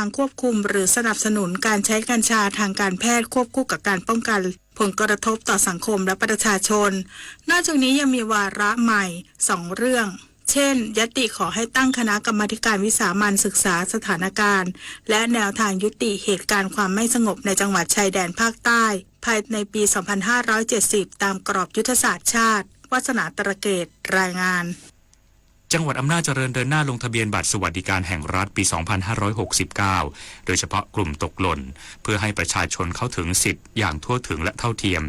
การควบคุมหรือสนับสนุนการใช้กัญชาทางการแพทย์ควบคู่กับการป้องกันผลกระทบต่อสังคมและประชาชน นอกจากนี้ยังมีวาระใหม่ สอง เรื่อง เช่น ญัตติขอให้ตั้งคณะกรรมาธิการวิสามัญศึกษาสถานการณ์ และแนวทางยุติเหตุการณ์ความไม่สงบในจังหวัดชายแดนภาคใต้ ภายในปี สองพันห้าร้อยเจ็ดสิบ ตามกรอบยุทธศาสตร์ชาติ วาสนา ตระเกต รายงาน จังหวัดอำนาจเจริญเดินหน้าลงทะเบียนบัตรสวัสดิการแห่งรัฐปี สองพันห้าร้อยหกสิบเก้า โดยเฉพาะกลุ่มตกหล่น เพื่อให้ประชาชนเข้าถึงสิทธิ์อย่างทั่วถึงและเท่าเทียม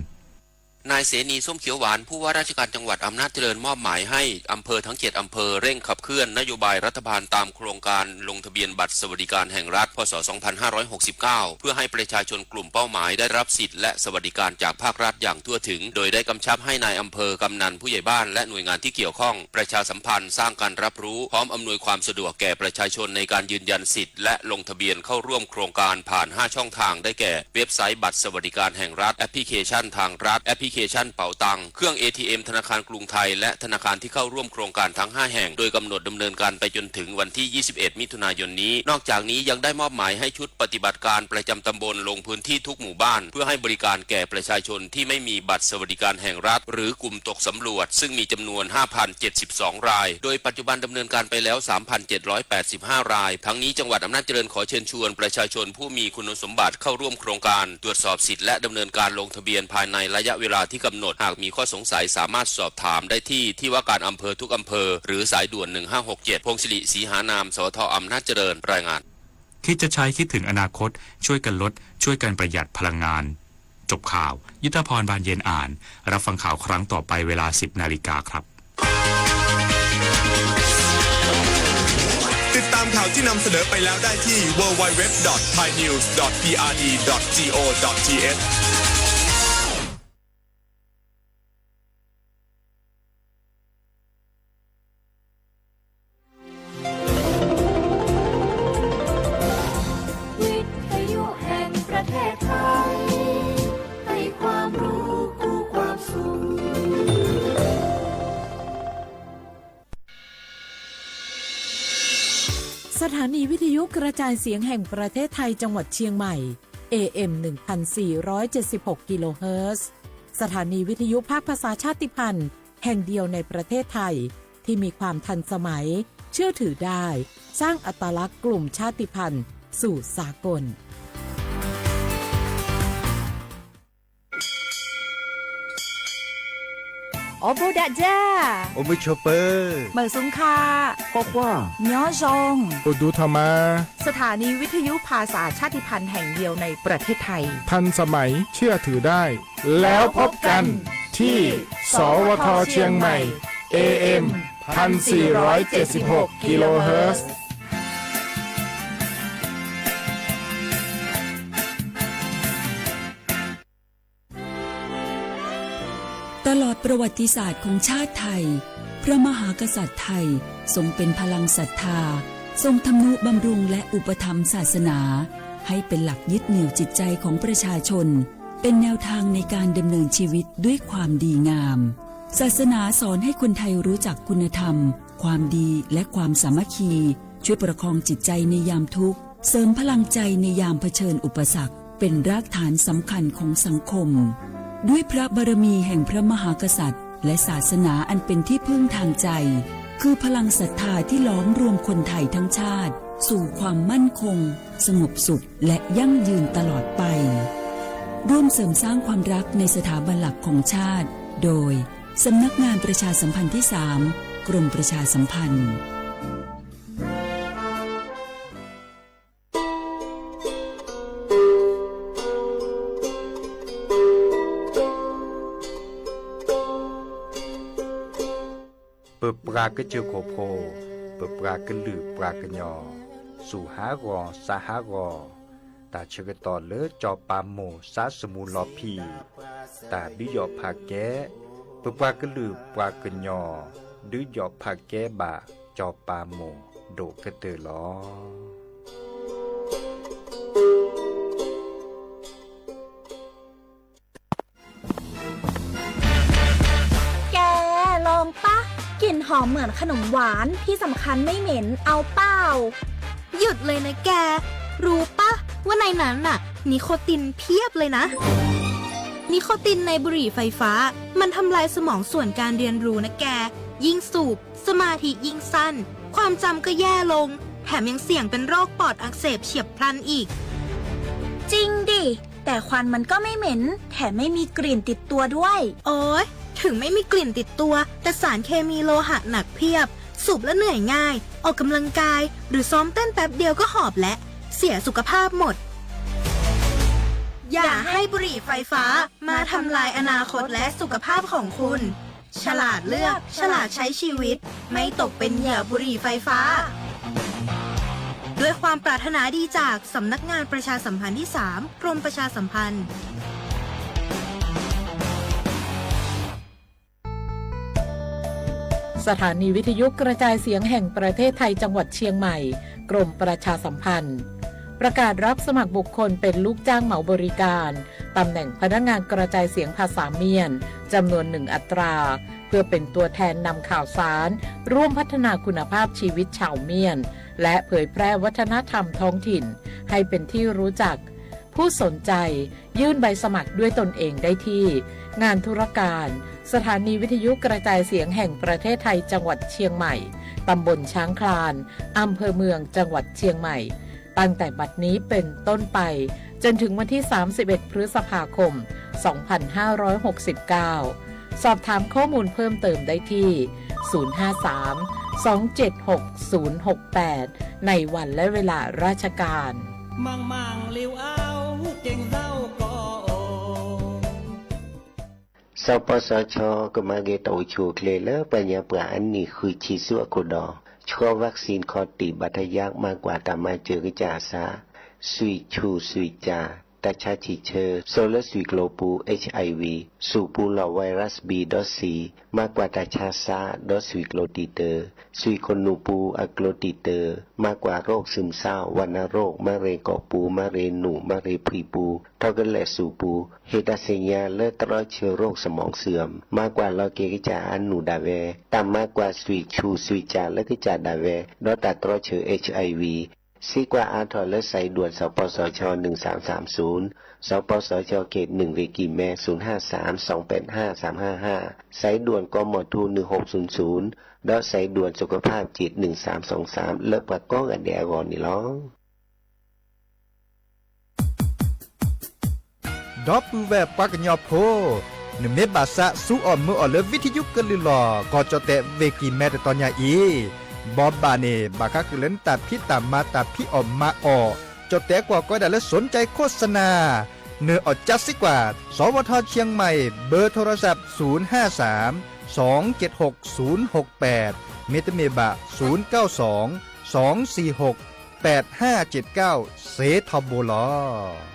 นายเสนี ส้มเขียวหวาน ผู้ว่าราชการจังหวัดอำนาจเจริญมอบหมายให้อำเภอทั้งเจ็ดอำเภอเร่งขับเคลื่อนนโยบายรัฐบาลตามโครงการลงทะเบียนบัตรสวัสดิการแห่งรัฐ พ.ศ. สองพันห้าร้อยหกสิบเก้า เพื่อให้ประชาชนกลุ่มเป้าหมายได้รับสิทธิ์และสวัสดิการจากภาครัฐอย่างทั่วถึง โดยได้กำชับให้นายอำเภอ กำนัน ผู้ใหญ่บ้าน และหน่วยงานที่เกี่ยวข้อง ประชาสัมพันธ์ สร้างการรับรู้ พร้อมอำนวยความสะดวกแก่ประชาชนในการยืนยันสิทธิ์และลงทะเบียนเข้าร่วมโครงการผ่าน ห้า ช่องทาง ได้แก่ เว็บไซต์บัตรสวัสดิการแห่งรัฐ แอปพลิเคชันทางรัฐ แอปพลิเคชันเป๋าตัง เครื่อง เอทีเอ็ม ธนาคารกรุงไทย และธนาคารที่เข้าร่วมโครงการทั้ง ห้า แห่ง โดยกำหนดดำเนินการไปจนถึงวันที่ ยี่สิบเอ็ด มิถุนายนนี้ นอกจากนี้ยังได้มอบหมายให้ชุดปฏิบัติการประจำตำบลลงพื้นที่ทุกหมู่บ้าน เพื่อให้บริการแก่ประชาชนที่ไม่มีบัตรสวัสดิการแห่งรัฐ หรือกลุ่มตกสำรวจ ซึ่งมีจำนวน ห้าพันเจ็ดสิบสอง ราย โดยปัจจุบันดำเนินการไปแล้ว สามพันเจ็ดร้อยแปดสิบห้า ราย ทั้งนี้จังหวัดอำนาจเจริญขอเชิญชวนประชาชนผู้มีคุณสมบัติเข้าร่วมโครงการ ตรวจสอบสิทธิ์และดำเนินการลงทะเบียนภายในระยะเวลาที่กำหนด หากมีข้อสงสัยสามารถสอบถามได้ที่ที่ว่าการอำเภอทุกอำเภอ หรือสายด่วน หนึ่งห้าหกเจ็ด พงศิริ ศรีหานาม สวท อำนาจเจริญ รายงาน คิดจะใช้คิดถึงอนาคต ช่วยกันลด ช่วยกันประหยัดพลังงาน จบข่าว ยุทธพร บานเย็นอ่าน รับฟังข่าวครั้งต่อไปเวลา สิบนาฬิกาครับ ติดตามข่าวที่นำเสนอไปแล้วได้ที่ ดับเบิลยู ดับเบิลยู ดับเบิลยู ดับเบิลยู ดอท ไทยนิวส์ ดอท พีอาร์ดี ดอท จี โอ ดอท ที เอช วิทยุแห่งประเทศไทย ให้ความรู้คู่ความสุข สถานีวิทยุกระจายเสียงแห่งประเทศไทยจังหวัดเชียงใหม่ เอ เอ็ม หนึ่งพันสี่ร้อยเจ็ดสิบหก กิโลเฮิรตซ์ สถานีวิทยุภาคภาษาชาติพันธุ์แห่งเดียวในประเทศไทย ที่มีความทันสมัย เชื่อถือได้ สร้างอัตลักษณ์กลุ่มชาติพันธุ์สู่สากล အိၣ်ဘူးဒးကၠၢ် အိၣ်မုာ်ဆိးပၢၤ မုာ်ဆူၣ်ခါ ကွၢ်ကွၢ် ညီယီၣ် အိၣ်ဒူထီၣ်မး สถานีวิทยุภาษาชาติพันธุ์แห่งเดียวในประเทศไทย ทันสมัย เชื่อถือได้ แล้วพบกันที่ สวท เชียงใหม่ เอ เอ็ม พันสี่ร้อยเจ็ดสิบหก กิโลเฮิรตซ์ ตลอดประวัติศาสตร์ของชาติไทย พระมหากษัตริย์ไทยทรงเป็นพลังศรัทธา ทรงทำนุบำรุงและอุปถัมภ์ศาสนา ให้เป็นหลักยึดเหนี่ยวจิตใจของประชาชน เป็นแนวทางในการดำเนินชีวิตด้วยความดีงาม ศาสนาสอนให้คนไทยรู้จักคุณธรรม ความดี และความสามัคคี ช่วยประคองจิตใจในยามทุกข์ เสริมพลังใจในยามเผชิญอุปสรรค เป็นรากฐานสำคัญของสังคม ด้วยพระบารมีแห่งพระมหากษัตริย์ และศาสนาอันเป็นที่พึ่งทางใจ คือพลังศรัทธาที่ล้อมรวมคนไทยทั้งชาติ สู่ความมั่นคง สงบสุข และยั่งยืนตลอดไป ร่วมเสริมสร้างความรักในสถาบันหลักของชาติ โดย สำนักงานประชาสัมพันธ์ที่ สาม กรมประชาสัมพันธ์ ပပှၤကစၢၢ်ခိၣ်ဖိ, ပပှၤကလုာ်ပှၤကညီ, စူၢ်ဟးဂီၤစးဟးဂီၤ, တၢ်ဆၢကတီၢ်လၢစီၤပၤမိၢ်စါစမူလီၤဖံး, တၢ်ဒုးယီၣ်ဖးကဲ, ပပှၤကလုာ်ပှၤကညီ, ဒုးယီၣ်ဖးကဲဘၣ်စီၤပၤမိၢ်ဒိၣ်ကတၢၢ်လီၤ. แก ลองปะ กลิ่นหอมเหมือนขนมหวาน ที่สำคัญไม่เหม็น เอาเปล่า หยุดเลยนะแก รู้ปะว่าในนั้นน่ะ นิโคตินเพียบเลยนะ นิโคตินในบุหรี่ไฟฟ้า มันทำลายสมองส่วนการเรียนรู้นะแก ยิ่งสูบ สมาธิยิ่งสั้น ความจำก็แย่ลง แถมยังเสี่ยงเป็นโรคปอดอักเสบเฉียบพลันอีก จริงดิ แต่ควันมันก็ไม่เหม็น แถมไม่มีกลิ่นติดตัวด้วย โอ๊ย ถึงไม่มีกลิ่นติดตัว แต่สารเคมีโลหะหนักเพียบ สูบแล้วเหนื่อยง่าย ออกกำลังกาย หรือซ้อมเต้นแป๊บเดียวก็หอบและ เสียสุขภาพหมด อย่าให้บุหรี่ไฟฟ้ามาทำลายอนาคตและสุขภาพของคุณ ฉลาดเลือก ฉลาดใช้ชีวิต ไม่ตกเป็นเหยื่อบุหรี่ไฟฟ้า ด้วยความปรารถนาดีจากสำนักงานประชาสัมพันธ์ที่สาม กรมประชาสัมพันธ์ สถานีวิทยุกระจายเสียงแห่งประเทศไทยจังหวัดเชียงใหม่ กรมประชาสัมพันธ์ ประกาศรับสมัครบุคคลเป็นลูกจ้างเหมาบริการ ตำแหน่งพนักงานกระจายเสียงภาษาเมียน จำนวนหนึ่งอัตรา เพื่อเป็นตัวแทนนำข่าวสาร ร่วมพัฒนาคุณภาพชีวิตชาวเมียน และเผยแพร่วัฒนธรรมท้องถิ่น ให้เป็นที่รู้จัก ผู้สนใจ ยื่นใบสมัครด้วยตนเองได้ที่ งานธุรการ สถานีวิทยุกระจายเสียงแห่งประเทศไทยจังหวัดเชียงใหม่ ตำบลช้างคลาน อำเภอเมืองจังหวัดเชียงใหม่ ตั้งแต่บัดนี้เป็นต้นไป จนถึงวันที่ สามสิบเอ็ด พฤษภาคม สองพันห้าร้อยหกสิบเก้า สอบถามข้อมูลเพิ่มเติมได้ที่ ศูนย์ห้าสาม สองเจ็ดหก ศูนย์หกแปด ในวันและเวลาราชการ สปสช ကမၤဂ့ၤတၢ်အိၣ်ဆူၣ်အိၣ်ချ့လၢပှၤကညီပှၤအနံၣ်ဃုဆံဆူအခိၣ်ဒီး ဆှၢ vaccine ခီၣ်တံၢ်ဘၣ်တၢ်ယါ မၤကွၢ်တၢ်မၤစၢၤကစၢ်အသး ဆွံၣ်ဆူၣ်ဆွံၣ်ကၠၣ် တၢ်ဆါဆံၣ်ဆၢ စိာ်လၢဆွံၣ်ကျိၤပူၤ HIV ဆူၣ်ပူၤလီၢ် virus B ဒီး C မၤကွၢ်တၢ်ဆါစးဒီးဆွံၣ်ကျိၤတံာ်တာ် ဆွံၣ်ခိၣ်နူာ်ပူၤအကျိၤတံာ်တာ် မၤကွၢ်ရိး ซึมเศร้า ဝဏ္ณโรค မၤရ့ၣ်ကီၢ်ပူၤ မၤရ့ၣ်နူာ် မၤရ့ၣ်ဖှံပူၤ ထီၣ်ကလဲာ်ဆူၣ်ပူၤ ဟ့ၣ်တၢ်သ့ၣ်ညါလၢတြီဆၢရိး สมองเสื่อม မၤကွၢ်လီၤက့ၤကစၢ်အနူၢ်ဒၣ်ဝဲ တၢ်မၤကွၢ်ဆွံၣ်ဆူၣ်ဆွံၣ်ကၠၣ်လၢကစၢ်ဒၣ်ဝဲ ဒီးတၢ်တြီဆၢ HIV စံးကွၢ်အါထီၣ်လၢ สายด่วน สปสช หนึ่งสามสามศูนย์ สปสช เขตหนึ่ง เวกีแม ศูนย์ห้าสาม สองแปดห้า สามห้าห้า สายด่วน กมท หนึ่งหกศูนย์ศูนย์ ဒီး สายด่วนสุขภาพจิต หนึ่งสามสองสาม လၢပှၤကိးဂၤဒဲးအဂီၢ်န့ၣ်လီၤ. ဒီပုၢ်ဝဲၢ်ပှၤကညီဖိ, နမ့ၢ်ဘၣ်သးစူအီၣ်မၢအီၣ်လၢ วิทยุ ကလုၢ်လီၢ် ကီၢ်ကၠီၣ်တဲၣ် ဝ့ၢ်ကံၢ်မဲ တတီၤညါအံၤ, ဘီဘၣ်န့ၣ် ဘၣ်ဃးဃုာ်လၢနတၢ်ဖံးတၢ်မၤ တၢ်ဖံးအီၣ်မၤအီၣ်, ကၠီၣ်တဲၣ်ကွၢ်ကီဒၣ်လၢ สนใจโฆษณา နၢၤအီၣ်ကၠါစ့ၢ်ကီး, สวท เชียงใหม่ เบอร์โทรศัพท์ ศูนย์ห้าสาม สองเจ็ดหก ศูนย์หกแปด မ့တမ့ၢ်ဘၣ် ศูนย์เก้าสอง สองสี่หก แปดห้าเจ็ดเก้า စ့ထီဘိလီၤ.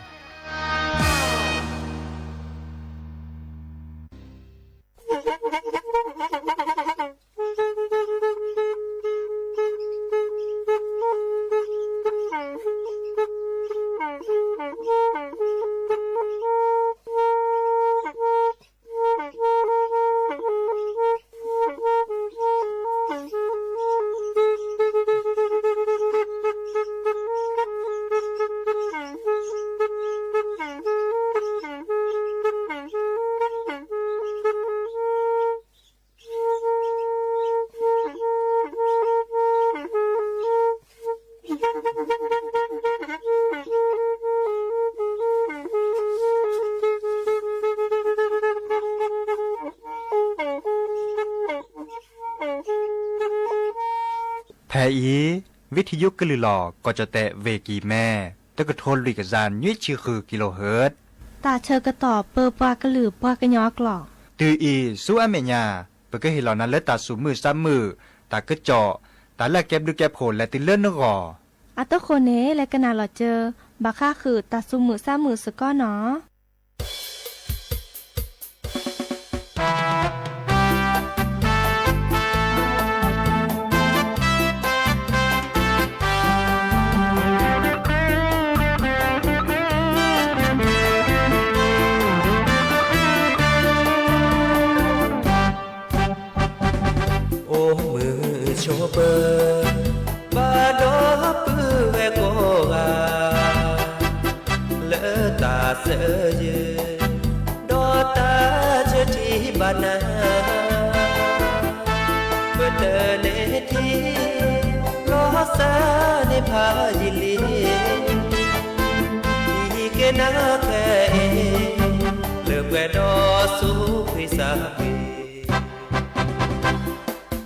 ဖဲအံၤ วิทยุ ကလုၢ်လီၢ် ကီၢ်ကၠီၣ်တဲၣ် ဝ့ၢ်ကံၢ်မဲ တကထိလွံၢ်ကယၤနွံဆံဃု kilohertz တၢ်ဆၢကတီၢ်ပၢပှၤကလုာ်ပှၤကညီအကျိာ်, တုၤအံၤဆူအမဲာ်ညါ ပကဟ့ၣ်လီၤနၤလၢတၢ်သူၣ်မုာ်သးမုာ်, တၢ်ကစီၣ်, တၢ်လၢအကဲဘျုးကဲဖှိၣ်လဲၤတုၤလၢနဂီၢ်. အဃိန့ၣ် လဲၤကနၣ်လီၤစၢၤ ဘၣ်ဃးဃုာ်တၢ်သူၣ်မုာ်သးမုာ်စ့ၢ်ကီးနီၤ. အိၣ်မုာ်ဆိးပၢၤ ဘၣ်ဒီပုၢ်ဝဲၢ်ကိးဂၤ တၢ်စၢယဲ, ဒီးတၢ်ဆၢထံဘၣ်နၤ, ပတၢ်နဲၣ်ထံ, လီၤစၢ်န့ၢ်ဖးယံာ်လံ, ဟံးက့ၤနၤခဲအံၤ, လၢပှဲၤဒီးဆူခွံစၢ်ခွံ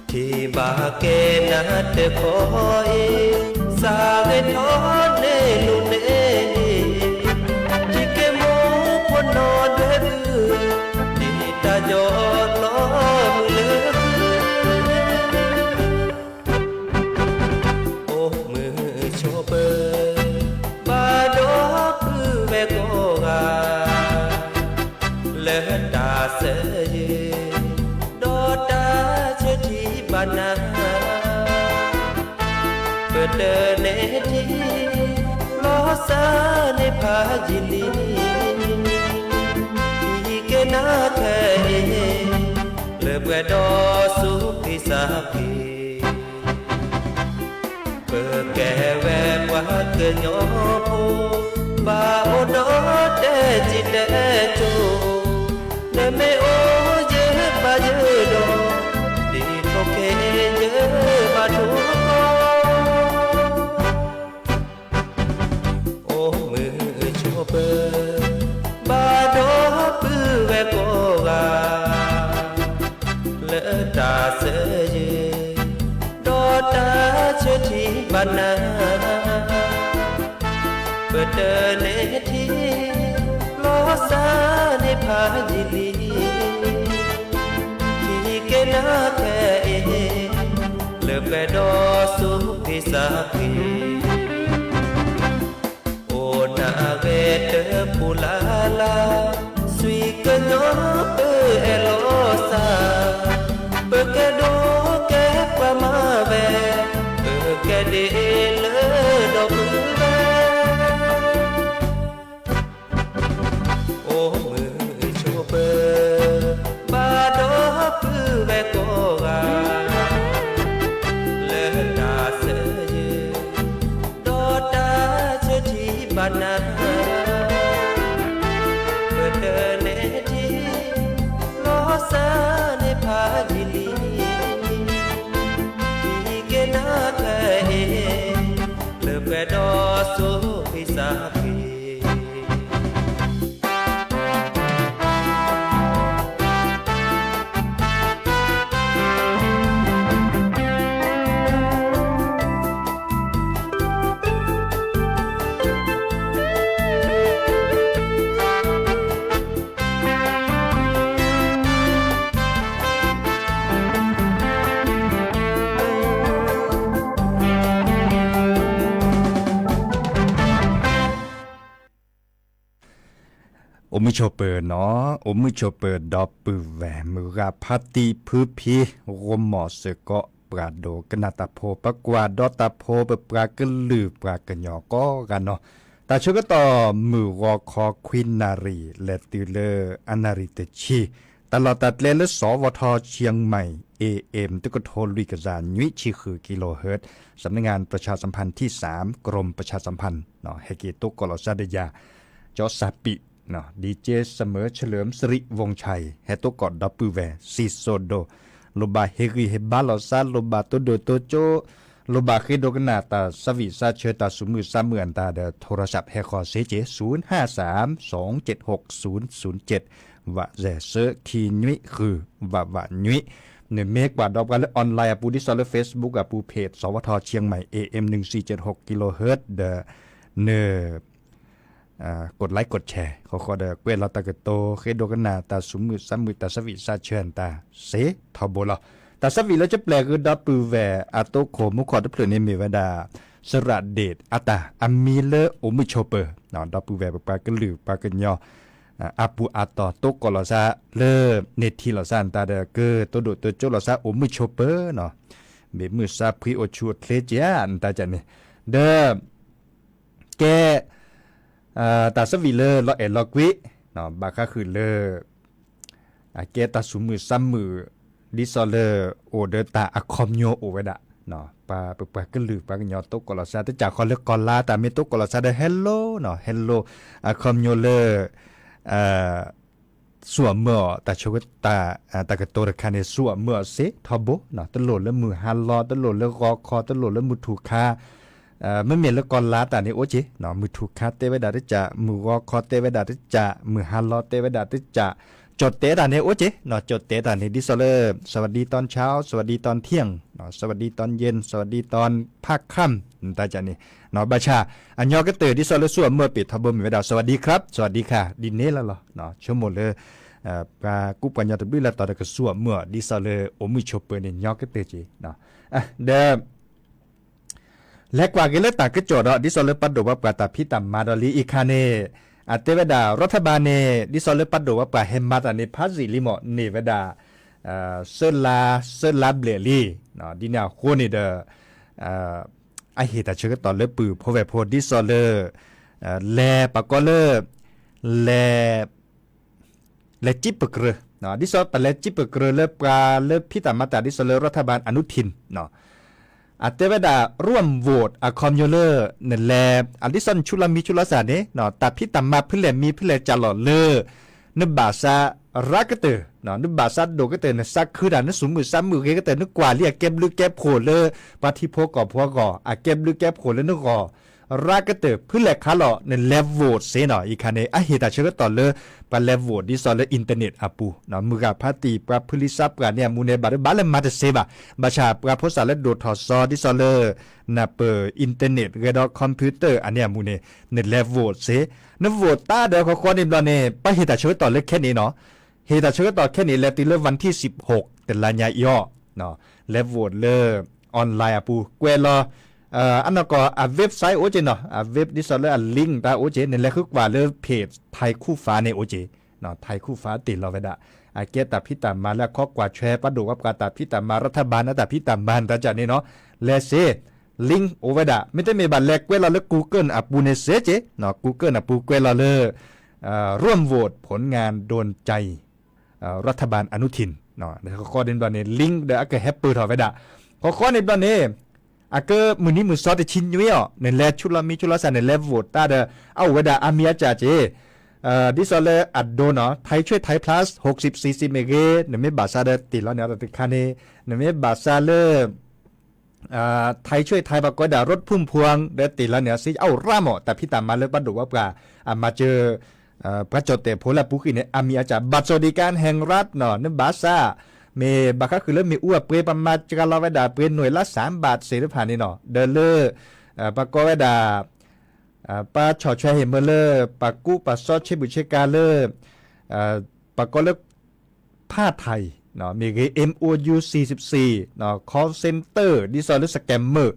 ထံၣ်ဘၣ်က့ၤနၤတခီအံၤ, စးဂ့ၤထီၣ်န့ၢ်လိၤန့ၣ်, ထံၣ်က့ၤမိၢ်ဖိနီၢ်ဒွဲၣ်သု, ဒ်တၢ်ညီလီၤမုာ်လၢ အိၣ်မုာ်ဆိးပၢၤ, ဘၣ်ဒီပုၢ်ဝဲၢ်ကိးဂၤ, လၢတၢ်စၢယဲ, ဒီးတၢ်ဆၢထံဘၣ်နၤ, ပတၢ်နဲၣ်ထံ, လီၤစၢ်န့ၢ်ဖးယံာ်လံ, ဟံးက့ၤနၤခဲအံၤ, လၢပှဲၤဒီးဆူခွံစၢ်ခွံ ပကဲဝဲပှၤကညီဖိ, ဘၣ်အိၣ်ဒီးတဲာ်စံၣ်တဲာ်ကၠိ, နမ့ၢ်အိၣ်ယဘၣ်ယဒီး, ဒ်ထိၣ်က့ၤယဘၣ်ထိၣ်ကီ အိၣ်မုာ်ဆိးပၢၤ, ဘၣ်ဒီပုၢ်ဝဲၢ်ကိးဂၤ, လၢတၢ်စၢယဲ, ဒီးတၢ်ဆၢထံဘၣ်နၤ, ပတၢ်နဲၣ်ထံ, လီၤစၢ်န့ၢ်ဖးယံာ်လံ, ဟံးက့ၤနၤခဲအံၤ, လၢပှဲၤဒီးဆူခွံစၢ်ခွံ အိၣ်နၤဂ့ၤတပူၤလၢ်လၢ်, ဆွံကညီပအဲၣ်လီၤစၢ်, ပကဲဒိၣ်ကဲပှၤမၤဝဲ, ပကဲဒ်အံၤလၢဒီပုၢ်ဝဲၢ် အိၣ်မုာ်ဆိးပၢၤ, ဘၣ်ဒီပုၢ်ဝဲၢ်ကိးဂၤ, လၢတၢ်စၢယဲ, ဒီးတၢ်ဆၢထံဘၣ်နၤ, ပတၢ်နဲၣ်ထံ, လီၤစၢ်န့ၢ်ဖးယံာ်လံ, ဟံးက့ၤနၤခဲအံၤ, လၢပှဲၤဒီးဆူခွံစၢ်ခွံ အိၣ်မုာ်ဆိးပၢၤနီၤ, အိၣ်မုာ်ဆိးပၢၤဒီပုၢ်ဝဲၢ် မုၢ်ဂၤဖါတံၢ်ဖုဖံ ဂီၤမီၢ်စ့ၢ်ကီး ပှၤဒိကနၣ်တၢ်ဖိ ပှၤကွၢ်ဒီးတၢ်ဖိ ပပှၤကလုာ်ပှၤကညီကိးဂၤနီၤ, တၢ်ဆၢကတီၢ်မုၢ်ဂီၤခီခွံနၣ်ရံၣ် လဲၤတုၤလၢအနၣ်ရံၣ်တဆံ, တၢ်လီၢ်တၢ်ကျဲလၢ စဝထ เชียงใหม่ เอเอ็ม တကထိလွံၢ်ကယၤနွံဆံဃုကံလိၤဟၢၣ်, สำนักงานประชาสัมพันธ์ที่สาม กรมประชาสัมพันธ์ ဟဲက့ၤတိကိးလီၤစၢ်ဒီးယၤ ကၠီစၢ်ပံး ดีเจเสมอเฉลิมสิริวงศ์ชัย ဟဲတိကိးဒီပုၢ်ဝဲၢ် စံၣ်စိၤဒိၣ်, လိၣ်ဘၣ်ဟ့ၣ်ဂံၢ်ဟ့ၣ်ဘါလိာ်သး လိၣ်ဘၣ်တိၢ်ဒိၣ်တိၢ်ကၠိ, လိၣ်ဘၣ်ဃ့ဒိကနၣ်တၢ်သးဝံၣ်သးဆၢ တၢ်သူၣ်မုာ်သးမုာ်အတၢ်ဒီး โทรศัพท์ ဟဲဃီၤစ့ၢ်ကီး ศูนย์ห้าสาม สองเจ็ดหก ศูนย์ศูนย์เจ็ด ဝးစဲးဆၢခံနွံဃု ဝးဝးနွံ, နမ့ၢ်ကွၢ်ဒီးပှၤလၢ online အပူၤ ဒ်သိးလၢ Facebook အပူၤ เพจ สวท เชียงใหม่ เอเอ็ม หนึ่งสี่เจ็ดหก กิโลเฮิรตซ์ ဒီး န กดไลค์ กดแชร์ ဃီဃီဒီး ကွဲးလီၤတၢ်ကတိၤ ဃ့ဒိကနၣ်တၢ်သူၣ်မုာ်သးမုာ် တၢ်သးဝံၣ်သးဆၢတၢ်စ့ထီဘိလီၤ. တၢ်သးဝံၣ်လၢကပျဲၢ်ဃုာ်ဒီပုၢ်ဝဲၢ်အသကိးမူခီၣ်တဖျၢၣ်န့ၣ်မ့ၢ်ဝဲဒၣ် စရၣ်ဒ့ၣ်အတၢ် အမံၤလၢအိၣ်မုာ်ဆိးပၢၤ, ဒီပုၢ်ဝဲၢ်ပပှၤကလုာ်ပှၤကညီ အပူၤအတီၤ တိကိးလီၤသးလၢ န့ၢ်ထံၣ်လီၤသးနတၢ်ဒီး ကတိၢ်ဒိၣ်တိၢ်ကၠိလိာ်သး အိၣ်မုာ်ဆိးပၢၤနီၤ, မ့ၢ်မုာ်သးဖှံအိၣ်ဆူၣ်အိၣ်ချ့ကဲဧါ နတၢ်ကန့ၣ်, ဒီး ကဲ တၢ်သးဝံၣ်လၢလီၤအဲၣ်လီၤကွံ ဘၣ်ဃးဃုာ်လၢ အကဲတၢ်သူၣ်မုာ်သးမုာ် ဒ်သိးလၢ အိၣ်ဒီးတၢ်အခီပညီအိၣ်ဝဲဒၣ် ပှၤပပှၤကလုာ်ပှၤကညီတိကိးလီၤစၢ် တစးဃီလၢကီၤလါတၢ်မ့ၢ်တိကိးလီၤစၢ်ဒီး hello နီၤ hello အခီပညီလၢ စူၣ်အီၣ်မၢအီၣ်တၢ်ဆိကတၢၢ် တၢ်ကတိၤတခါန့ၣ် စူၣ်အီၣ်မၢအီၣ်စ့ထီဘိ တလိၣ်လၢမုၢ်ဟါလီၤ တလိၣ်လၢဂီၤခီ တလိၣ်လၢမုၢ်ထူၣ်ခါ မ့မ့ၢ်လၢကီၤလါတၢ်န့ၣ်အိၣ်က့ၤ မုၢ်ထူၣ်ခါတဲဝဲဒၣ်တစး မုၢ်ဂီၤခီတဲဝဲဒၣ်တစး မုၢ်ဟါလီၤတဲဝဲဒၣ်တစး ကၠီၣ်တဲတၢ်န့ၣ်အိၣ်က့ၤ ကၠီၣ်တဲတၢ်န့ၣ် ဒ်သိးလၢ สวัสดีตอนเช้า สวัสดีตอนเที่ยง สวัสดีตอนเย็น สวัสดีตอนพาค่ำ တၢ်န့ၣ် ဘၣ်ဆၣ် အညီကတၢၢ် ဒ်သိးလၢစူၣ်အီၣ်မၢအီၣ်ပ့ၤထီဘိမ့ၢ်ဝဲဒၣ် สวัสดีครับ สวัสดีค่ะ ဒ်န့ၣ်လီၤလီၤ ဆိကမိၣ်လၢ ပှၤကူပှၤကညီတဘျုးလၢတီၤဒီးကစူၣ်အီၣ်မၢအီၣ် ဒ်သိးလၢအိၣ်မုာ်ဆိးပၢၤန့ၣ် ညီကတၢၢ်က့ၤ ဒီး လဲၤကွၢ်က့ၤလၢတၢ်ကစီၣ်ဒီး ဒ်သိးလၢပှၤဒိၣ်ပှၤပှၢ်တၢ်ဖံးတၢ်မၤဒီးလံ အံၤခါန့ၣ် အတဲဝဲဒၣ် รัฐบาลန့ၣ် ဒ်သိးလၢပှၤဒိၣ်ပှၤပှၢ်ဟဲမၤတၢ်န့ၣ် ဖးစံၣ်လံမ့ၢ် န့ၢ်ဝဲဒၣ် သၢလါ သၢလါဘျဲၣ်လံ ဒ်န့ၣ်အဃိန့ၣ်ဒီး အဟ့ၣ်တၢ်ဆၢကတီၢ်လၢပုၢ်ဖိဝဲၢ်ဖိ ဒ်သိးလၢ လဲၤပှၤကီလၢ လဲၤ လဲၤစံးပကြၢး ဒ်သိးပလဲၤစံးပကြၢးလၢပှၤလၢဖံးတၢ်မၤတၢ် ဒ်သိးလၢ รัฐบาลอนุทิน အတဲဝဲဒၣ် ร่วมโหวต အခီပညီလၢ နလဲၤ အဒ်သိးနဆူးလီၤမံဆူးလီၤစၢ်န့ၣ် တၢ်ဖံးတၢ်မၤဖဲလဲၣ်မံဖဲလဲၣ်စးလီၤလၢ နဘၣ်သးရၤကတၢၢ် နဘၣ်သးဒိၣ်ကတၢၢ် နသးခုတၢ် နသူၣ်မုာ်သးမုာ်ဂ့ၤကတၢၢ် နကွၢ်လံအကဲဘျုးကဲဖှိၣ်လၢ ပှၤထံဖိကီၢ်ဖိအဂီၢ် အကဲဘျုးကဲဖှိၣ်လၢနဂီၢ် ရၤကတၢၢ် ဖဲလဲၣ်ခါလီၤ နလဲၤ vote စ့နီၤ အံၤခါန့ၣ် အဟ့ၣ်တၢ်ဆၢကတီၢ်လၢ ပှၤလဲၤ vote ဒ်သိးလၢ internet အပူၤ မုၢ်ဂၤဖါတံၢ် ပှၤဖုလံစးပှၢ်န့ၣ်အမူးန့ၣ် ဘၣ်ဒိဘၣ်လၢမၤတသ့ဘၣ် ဘၣ်ဆၣ်ပှၤဖိသၣ်လၢဒိၣ်ထီၣ်စီၤ ဒ်သိးလၢ နၢ်ပၢၢ် internet ဂဲၤဒီး computer အန့ၣ်အမူးန့ၣ် နလဲၤ vote စ့ န vote တၢ်ဒီး ဃီဃီန့ၣ်ဘျီန့ၣ် ပှၤဟ့ၣ်တၢ်ဆၢကတီၢ်လၢခဲန့ၣ်နီၤ ဟ့ၣ်တၢ်ဆၢကတီၢ်ခဲန့ၣ် လဲၤတုၤလၢ วันที่สิบหก တလါညါအံၤအီၤ လဲၤ vote လၢ online အပူၤ ကွဲးလီၤ အနီၢ်ကီၢ် အ website အိၣ်က့ၤနီၤ အ web ဒ်သိးလၢအ link တၢ်အိၣ်က့ၤ နလဲၤဃုကွၢ်လၢ page ထံခုၣ်ဖးန့ၣ်အိၣ်က့ၤ ထံခုၣ်ဖးတ့ၢ်လီၤဝဲဒၣ် အကဲတၢ်ဖံးတၢ်မၤလၢအခီကွၢ်ထွဲ ပှၤဒိၣ်ပှၤပှၢ်တၢ်ဖံးတၢ်မၤ รัฐบาล အတၢ်ဖံးတၢ်မၤ တၢ်ကန့ၣ်နီၤ လဲၤစ့ link အိၣ်ဝဲဒၣ် မ့တမ့ၢ်ဘၣ်လဲၤကွဲးလီၤလၢ Google အပူၤန့ၣ်စ့က့ၤ Google အပူၤကွဲးလီၤလၢ ร่วมโหวตผลงานโดนใจ รัฐบาลอนุทิน ဃီဃီန့ၣ်ဘျီန့ၣ် link ဒီးအကဟဲပၢၢ်ထီၣ်ဝဲဒၣ် ဃီဃီန့ၣ်ဘျီန့ၣ် အကမုၢ်နံၤမုၢ်သီတဆံနွံအီၤ နလဲၤဆူးလီၤမံဆူးလီၤစၢ် နလဲၤ vote တၢ်ဒီး အအိၣ်ဝဲဒၣ်အါမံၤအါကၢ်က့ၤ ဒ်သိးလၢအဒိနီၤ ไทยช่วยไทย plus หกสิบสี่สิบ မ့ၢ်ဂ့ၤ နမ့ၢ်ဘၣ်သးဒီးတ့ၢ်လီၤန့ၣ်အီၤတခါန့ၣ် နမ့ၢ်ဘၣ်သးလၢ ไทยช่วยไทย ပှၤကိးဝဲဒၣ် รถพุ่มพวง ဒီးတ့ၢ်လီၤန့ၣ် အစ့အအိၣ်ရၣ်မး တၢ်ဖံးတၢ်မၤလၢပှၤဒိၣ်ပှၤပှၢ် အမၤစၢၤ ပှၤကၠီၣ်တဲၣ်ဖိလၢအပူၤဃံန့ၣ် အါမံၤအါကၢ် บัตรสวัสดิการแห่งรัฐနီၤ နဘၣ်သး မ့ၢ်ဘၣ်ဃးဃုာ်လၢမ့ၣ်အူအပှ့ၤ ပမၤစှၤလီၤဝဲဒၣ်ပှ့ၤ หน่วยละสามบาท သ့ၣ်တဖၣ်န့ၣ်နီၤ ဒီးလၢ ပှၤကိးဝဲဒၣ် ပှၤဆီၣ်ထွဲဟ့ၣ်မၢလၢ ပှၤကူပှၤစီဆ့ဘူးဆ့ကၤလၢ ပှၤကိးလၢ ဖးထံး မ့ၢ်ဂ့ၤ M O U သၢဆံ call center ဒ်သိးလၢ scammer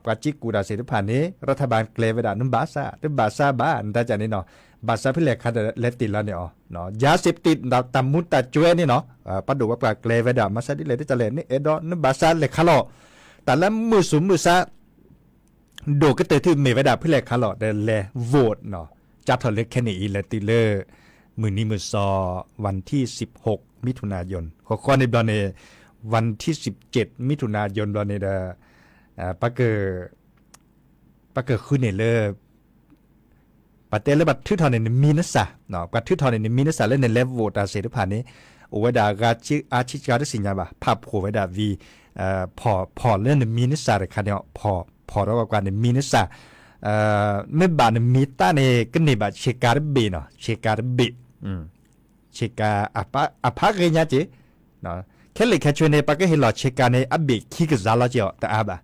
ပှၤစ့ကူတၢ်သ့ၣ်တဖၣ်န့ၣ် รัฐบาล ကျဲၤဝဲဒၣ် နဘၣ်သး တဘၣ်သးဘၣ် နတၢ်ကန့ၣ်နီၤ ဘၣ်သးဖဲလဲၣ်ခါဒီးလဲၤတ့ၢ်လီၤန့ၣ်အီၤ ယၤစ့းပတံး တၢ်မူတၢ်ကွဲန့ၣ်နီၤ ပှၤဒိၣ်ပှၤပှၢ်ကျဲၤဝဲဒၣ် မၤသးဒ်လဲၣ်ဒ်လဲၣ် နအဲၣ်ဒိးနဘၣ်သးလဲၤခါလီၤ တၢ်လၢမုာ်သူၣ်မုာ်သး ဒိၣ်ကတၢၢ်ထံၣ်မ့ၢ်ဝဲဒၣ်ဖဲလဲၣ်ခါလီၤ ဒီးလဲၤ vote နီၤ ကၢ်ထီၣ်လၢခဲန့ၣ်အံၤ လဲၤတုၤလၢ မုၢ်နံၤမုၢ်သီ วันที่สิบหก มิถุนายน ဃီဃီန့ၣ်ဘျီန့ၣ် วันที่สิบเจ็ด มิถุนายน ဘျီန့ၣ်ဒီး ပက ပကဃုန့ၣ်လၢ ပတဲလၢပှၤထုးထီၣ်န့ၣ် နမံၤနသၣ် ပှၤထုးထီၣ်န့ၣ် နမံၤနသၣ်လၢနလဲၤ vote တၢ်သ့ၣ်တဖၣ်န့ၣ် အိၣ်ဝဲဒၣ်အါဆံးကါတသ့ၣ်ညါဘၣ် ဖးဖှိၣ်ဝဲဒၣ်ဝံၤ ဖီၣ်လၢနမံၤနသၣ်တခါန့ၣ် ဖီၣ်ထီၣ်ကွၢ်ကွၢ်နမံၤနသၣ် မ့ၢ်ဘၣ်နမံၤတၢ်န့ၣ် ကန့ၢ်ဘၣ်ဆ့ကၤတဘ့ၣ်နီၤ ဆ့ကၤတဘ့ၣ် ဆ့ကၤ အဖးဂ့ၤညါက့ၤ ခဲလၢာ်ခဲဆ့န့ၣ် ပှၤကဟ့ၣ်လီၤဆ့ကၤန့ၣ် အဘ့ၣ်ခံကစၢ်လီၤက့ၤအီၤ တအါဘၣ်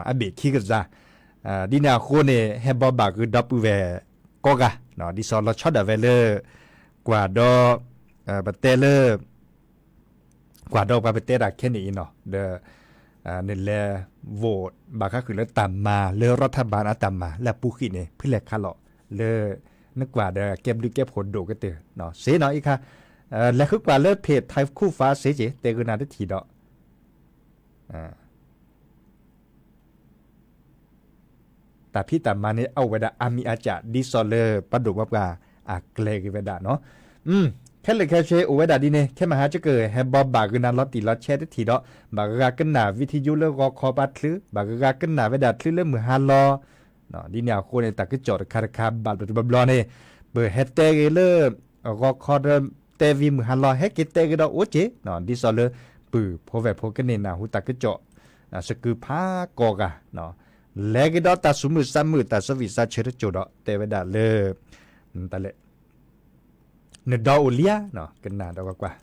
အဘ့ၣ်ခံကစၢ် ဒ်န့ၣ်အဃိန့ၣ် ဟဲဘိးဘၣ်ဃုာ်ဒီပုၢ်ဝဲၢ်ကိးဂၤ ဒ်သိးလီၤဆီဒၣ်ဝဲလၢ ကွၢ်ဒီး ပတဲလၢ ကွၢ်ဒီးပှၤပတဲတၢ်ခဲန့ၣ်အံၤနီၤ ဒီး နလဲၤ vote ဘၣ်ဃးဃုာ်လၢတၢ်မၤလၢ รัฐบาล အတၢ်မၤလၢအပူၤဃံန့ၣ် ဖဲလဲၣ်ခါလီၤ လၢ နကွၢ်ဒီးကဲဘျုးကဲဖှိၣ်ဒိၣ်ကတၢၢ် စ့နီၤအံၤခါ လဲၤဃုကွၢ်လၢ page ထံခုၣ်ဖးစ့က့ၤ တဲဂုာ်နၤတထံၣ်ဒီး တၢ်ဖံးတၢ်မၤန့ၣ် အအိၣ်ဝဲဒၣ်အါမံၤအါကၢ် ဒ်သိးလၢပှၤဒိၣ်ပှၤပှၢ်အကျဲၤဂ့ၤဝဲဒၣ်နီၤ ခဲ ခဲလၢာ်ခဲဆ့အိၣ်ဝဲဒၣ်ဒ်န့ၣ် ခဲမုၢ်ဟါကကၢၢ် ဟဲဘီဘၣ်ဂုာ်နၤလီၤတံၢ်လီၤဆဲးတထံၣ်ဒီး ဘၣ်ဂၤကနၣ် video လၢဂီၤခီပၤချုး, ဘၣ်ဂၤကနၣ်ဝဲဒၣ်ချုးလၢမုၢ်ဟါလီၤ. ဒ်န့ၣ်အဃိန့ၣ် တၢ်ကစီၣ်တခါတခါဘၣ်ဘျီတဘျီဘျီန့ၣ် ပဟဲတဲဂ့ၤလၢ ဂီၤခီဒီးတဲဝံၤမုၢ်ဟါလီၤ ဟဲက့ၤတဲဂ့ၤဒီးအိၣ်က့ၤ, ဒ်သိးလၢပုၢ်ဖိဝဲၢ်ဖိကန့ၢ်နၢ်ဟူတၢ်ကစီၣ် စကုဖးကိးဂၤ လဲၤက့ၤဒီးတၢ်ဆူၣ်မုၢ်ဆါမုၢ် တၢ်ဆၢဝံၣ်ဆါဆၢတစိၤဒီး တဲဝဲဒၣ်လၢ တၢ်လဲၣ် နဒီအိၣ်လံဧါ, ကနၣ်ဒီးကွၢ်ကွၢ်.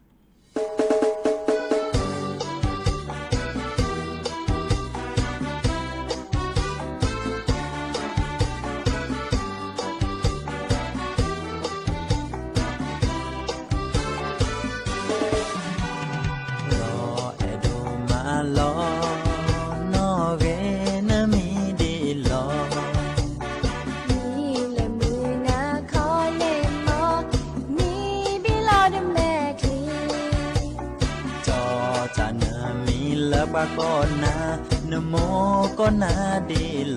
ဒီးအဲၣ်ဒိးမၤလီၤ နီၣ်ဂ့ၤနမံၤဒ်လီၤ. မံၤလၢမုၢ်နၤခီန့ၣ်မီၤ, မံၤဘံလီၤတမဲာ်ချံ. ကၠီတၢ်နမံၤလၢပှၤကိးနၤ, နမိၢ်ကိးနၤဒ်လီၤ.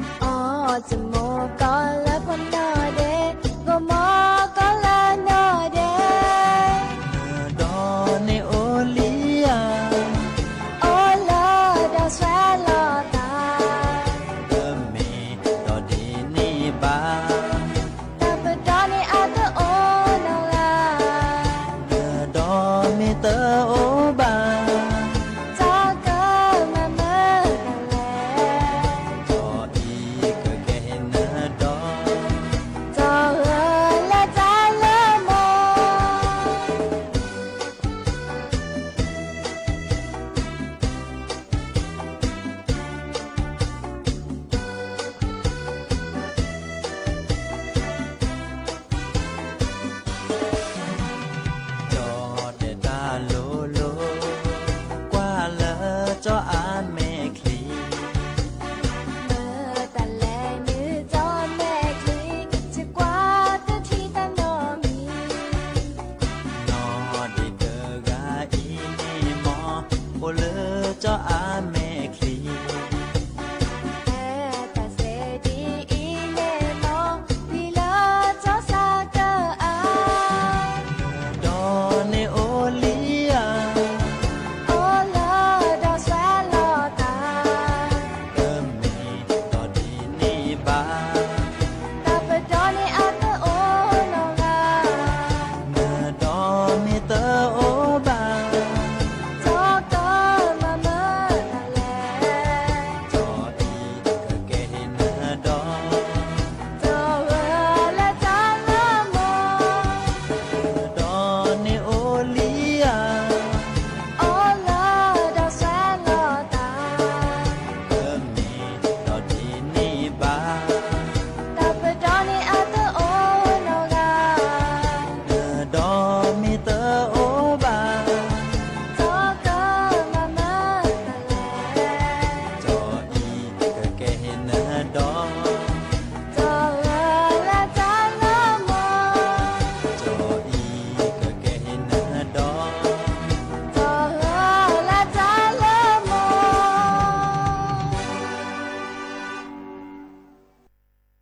အီၣ်တမိၢ်ကီၢ်လၢဖိနီၢ်ဒဲး, ဂီၢ်မိၢ်ကီၢ်လၢနီၢ်ဒဲး. နဒီန့ၣ်အိၣ်လံဧါ, အိၣ်လၢဒီးဆှဲလီၤသး. တမ့ၢ်ဒီးဒ်န့ၣ်ဘၣ်, တၢ်ပဒီန့ၣ်အတအိၣ်နီတဂၤ. နဒီမ့ၢ်တအိၣ်ဘၣ်, တၢ်ကမၤမုာ်တၢ်လဲၣ်. ကၠီအံၤကကဲနဒီ, တၢ်ဂၢၢ်လၢတၢ်လၢမိၢ်. ကၠီတဲတၢ်လိၤလိၤ, ကွၢ်လၢကၠီအမဲာ်ချံ. မတၤလဲၣ်နုၢ်ကၠီမဲာ်ချံ, ယကွၢ်တထံၣ်တၢ်နီတမံၤ. နီၢ်ဒံးတဂၤအံၤန့ၣ်မီၤ, အိၣ်လၢကၠီအမဲာ်ချံ. ဟဲတၢ်စဲဒ်အံၤန့ၣ်မီၤ, လံလၢကၠီစးကၢအါ. နဒီန့ၣ်အိၣ်လံဧါ, အိၣ်လၢဒီးဆှဲလီၤသး. တမ့ၢ်ဒီးဒ်န့ၣ်ဘၣ်, တၢ်ပဒီန့ၣ်အတအိၣ်နီတဂၤ. နဒီမ့ၢ်တအိၣ်ဘၣ်, တၢ်ကမၤမုာ်တၢ်လဲၣ်. ကၠီအံၤကကဲနဒီ, တၢ်ဂၢၢ်လၢတၢ်လၢမိၢ်. နဒီန့ၣ်အိၣ်လံဧါ, အိၣ်လၢဒီးဆှဲလီၤသး. တမ့ၢ်ဒီးဒ်န့ၣ်ဘၣ်, တၢ်ပဒီန့ၣ်အတအိၣ်နီတဂၤ. နဒီမ့ၢ်တအိၣ်ဘၣ်, တၢ်ကမၤမုာ်တၢ်လဲၣ်. ကၠီအံၤကကဲနဒီ, တၢ်ဂၢၢ်လၢတၢ်လၢမိၢ်. ကၠီအံၤကကဲနဒီ, တၢ်ဂၢၢ်လၢတၢ်လၢမိၢ်. ပှၤကညီဧၢ,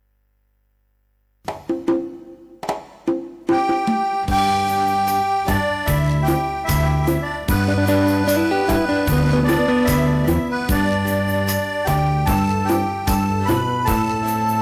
မၤစၢၤလီၤပသ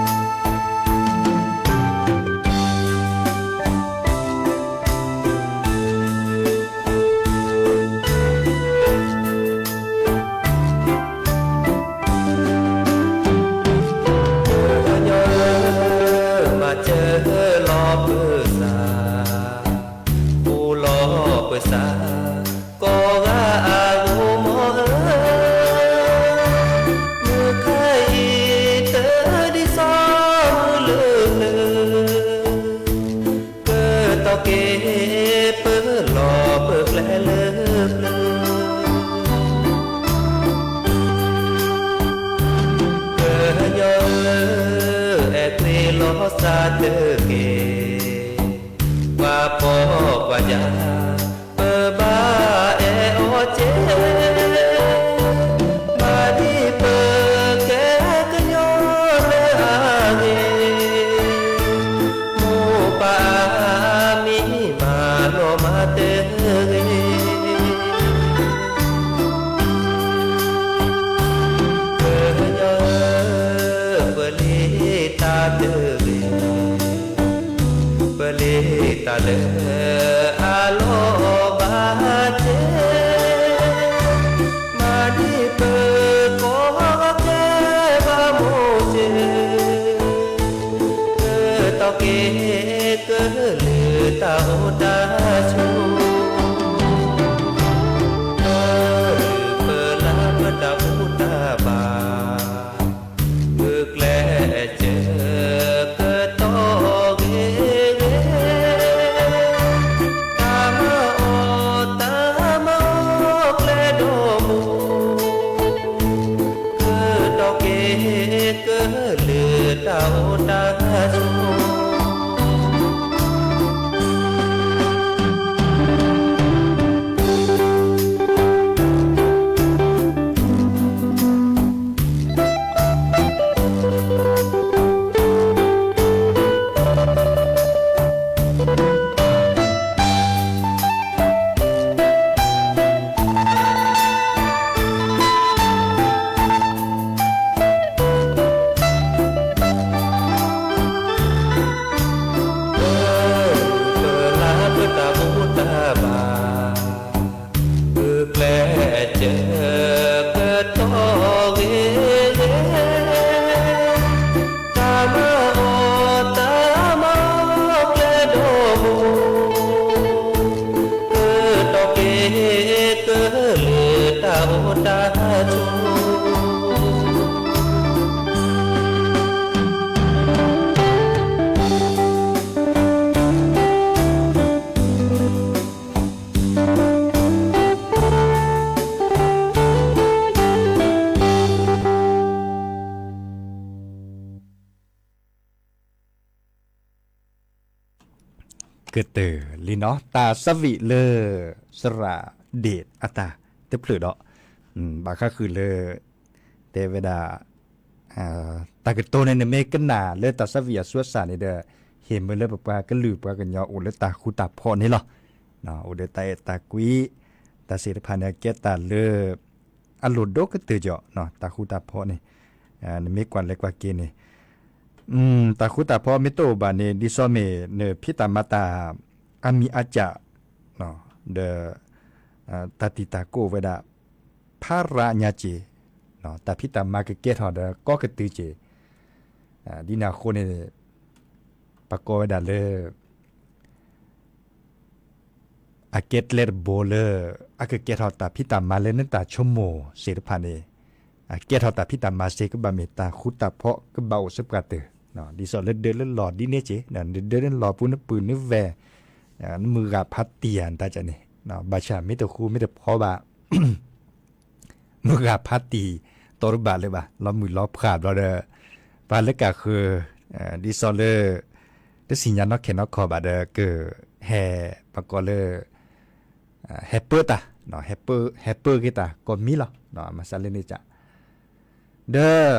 း, အိၣ်လီၤပသး, ကိးဂၤအဂီၢ်မီၤဧၢ, မုၢ်ခါအံၤတဒ်စီမုၢ်လၢပျၢၤ, ကတီၢ်က့ၤပလီၢ်ပကျဲလၢပျၢၤ. ပှၤကညီဧၢ, အဲၣ်ကွံာ်လီၤစၢ်တက့ၢ်, ပှၤဖှီၣ်ပှၤယာ်, ပဘၣ်အဲၣ်အီၤစ့ၢ်, မၤဒ်ပကဲကညီလၢအဂ့ၤ, မိၢ်ပၢ်အမံၤ တဂ့ၤ, ပလ့ၤတၢ်လၢအလီၤဘၣ်စဲး, မၤန့ၢ်ပကိးဂၤကျဲဘၣ်မိၢ်စ့ၢ်, ကတီၢ်က့ၤကလုၢ် တၢ်အိၣ်တၢ်ဆိး, ပလုၢ်ပလၢ်ပတၢ်ဘူၣ်တၢ်ဘါ, ဂုာ်ကျဲးစၢး ကတီၢ်ဂ့ၤဂ့ၤ, တၢ်မၤအီၣ်တၢ်မၤအီၣ်ကျဲဒီးမိၢ်, ကတီၢ်က့ၤကလုၢ် တၢ်အိၣ်တၢ်ဆိး. ပလၢ်ပတၢ်ဘူၣ်တၢ်ဘါ, ဂုာ်ကျဲးစၢး ကတီၢ်ဂ့ၤဂ့ၤ, တၢ်မၤအီၣ်တၢ်မၤအီၣ်ကျဲဒီးမိၢ်, ကတီၢ်က့ၤကလုၢ် တၢ်အိၣ်တၢ်ဆိး. ကတၢၢ်လံနီၤ တၢ်ဆၢဝံၤလၢ စရၣ်ဒ့ၣ်အတၢ်တဖျၢၣ်ဒီး ဘၣ်ဃးဃုာ်လၢ တဲဝဲဒၣ် တၢ်ကတိၤန့ၣ် နမ့ၢ်ကနၣ်လၢတၢ်ဆၢဝံၤအဆူအစှၤန့ၣ်ဒီး ဟ့ၣ်မ့ၢ်လၢပပှၤကလုာ်ပှၤကညီအိၣ်လၢတၢ်ဃူတၢ်ဖိးန့ၣ်လီၤ. အိၣ်ဒီးတၢ်အဲၣ်တၢ်ကွံ တၢ်သ့ၣ်တဖၣ်န့ၣ် အကဲတၢ်လၢ အလိၣ်ဒိကတၢၢ်ကီး တၢ်ဃူတၢ်ဖိးန့ၣ် နမ့ၢ်ကွၢ်လဲၤကွၢ်က့ၤန့ၣ် တၢ်ဃူတၢ်ဖိးမ့ၢ်တအိၣ်ဘၣ်န့ၣ် ဒ်သိးမ့ၢ်နဖံးတၢ်မၤတၢ် အါမံၤအါကၢ် ဒီး တၢ်တံာ်တာ်ကအိၣ်ဝဲဒၣ် ဖးရၤညါက့ၤ တၢ်ဖံးတၢ်မၤကကဲထီၣ်ဒီးကီကတုၤက့ၤ ဒ်န့ၣ်အဃိန့ၣ် ပကိးဝဲဒၣ်လၢ အကဲကျဲတဘိလၢ အကကဲထီၣ်တၢ်ဖံးတၢ်မၤလၢနတၢ်ဆိကမိၣ်သ့ၣ်တဖၣ်န့ၣ် အကဲထီၣ်တၢ်ဖံးတၢ်မၤစ့ၢ်ကီး ဘၣ်မ့ၢ်တၢ်ဃူတၢ်ဖိးကဘၣ်အိၣ်စ့ၢ်ကီးပှၤတၢၢ် ဒ်သိးလၢဒၢလၢလီၢ်ဒ်န့ၣ်က့ၤ နဒၢလၢလီၢ်ပူၤ နပုၢ်နဝဲၢ် နမုၢ်ဂၤဖးတံၢ်ယၤနတၢ်ကန့ၣ် ဘၣ်ဆၣ်မ့ၢ်တဃူမ့ၢ်တဖိးဘၣ် မုၢ်ဂၤဖးတံၢ် တီတဘၣ်လၢၤဘၣ် လီၤမုၢ်လီၤဖှၣ်ဘျီဒီး ပှၤလၢကဃၢၤ ဒ်သိးလၢ တသ့ၣ်ညါနီတခီဘၣ်ဒီး ကဟဲ ပကိးလၢ ဟဲပၢတၢ် ဟဲပၢက့ၤတၢ်ကိးမံၤလီၤ. မၤစၢၤလၢန့ၣ်က ဒီး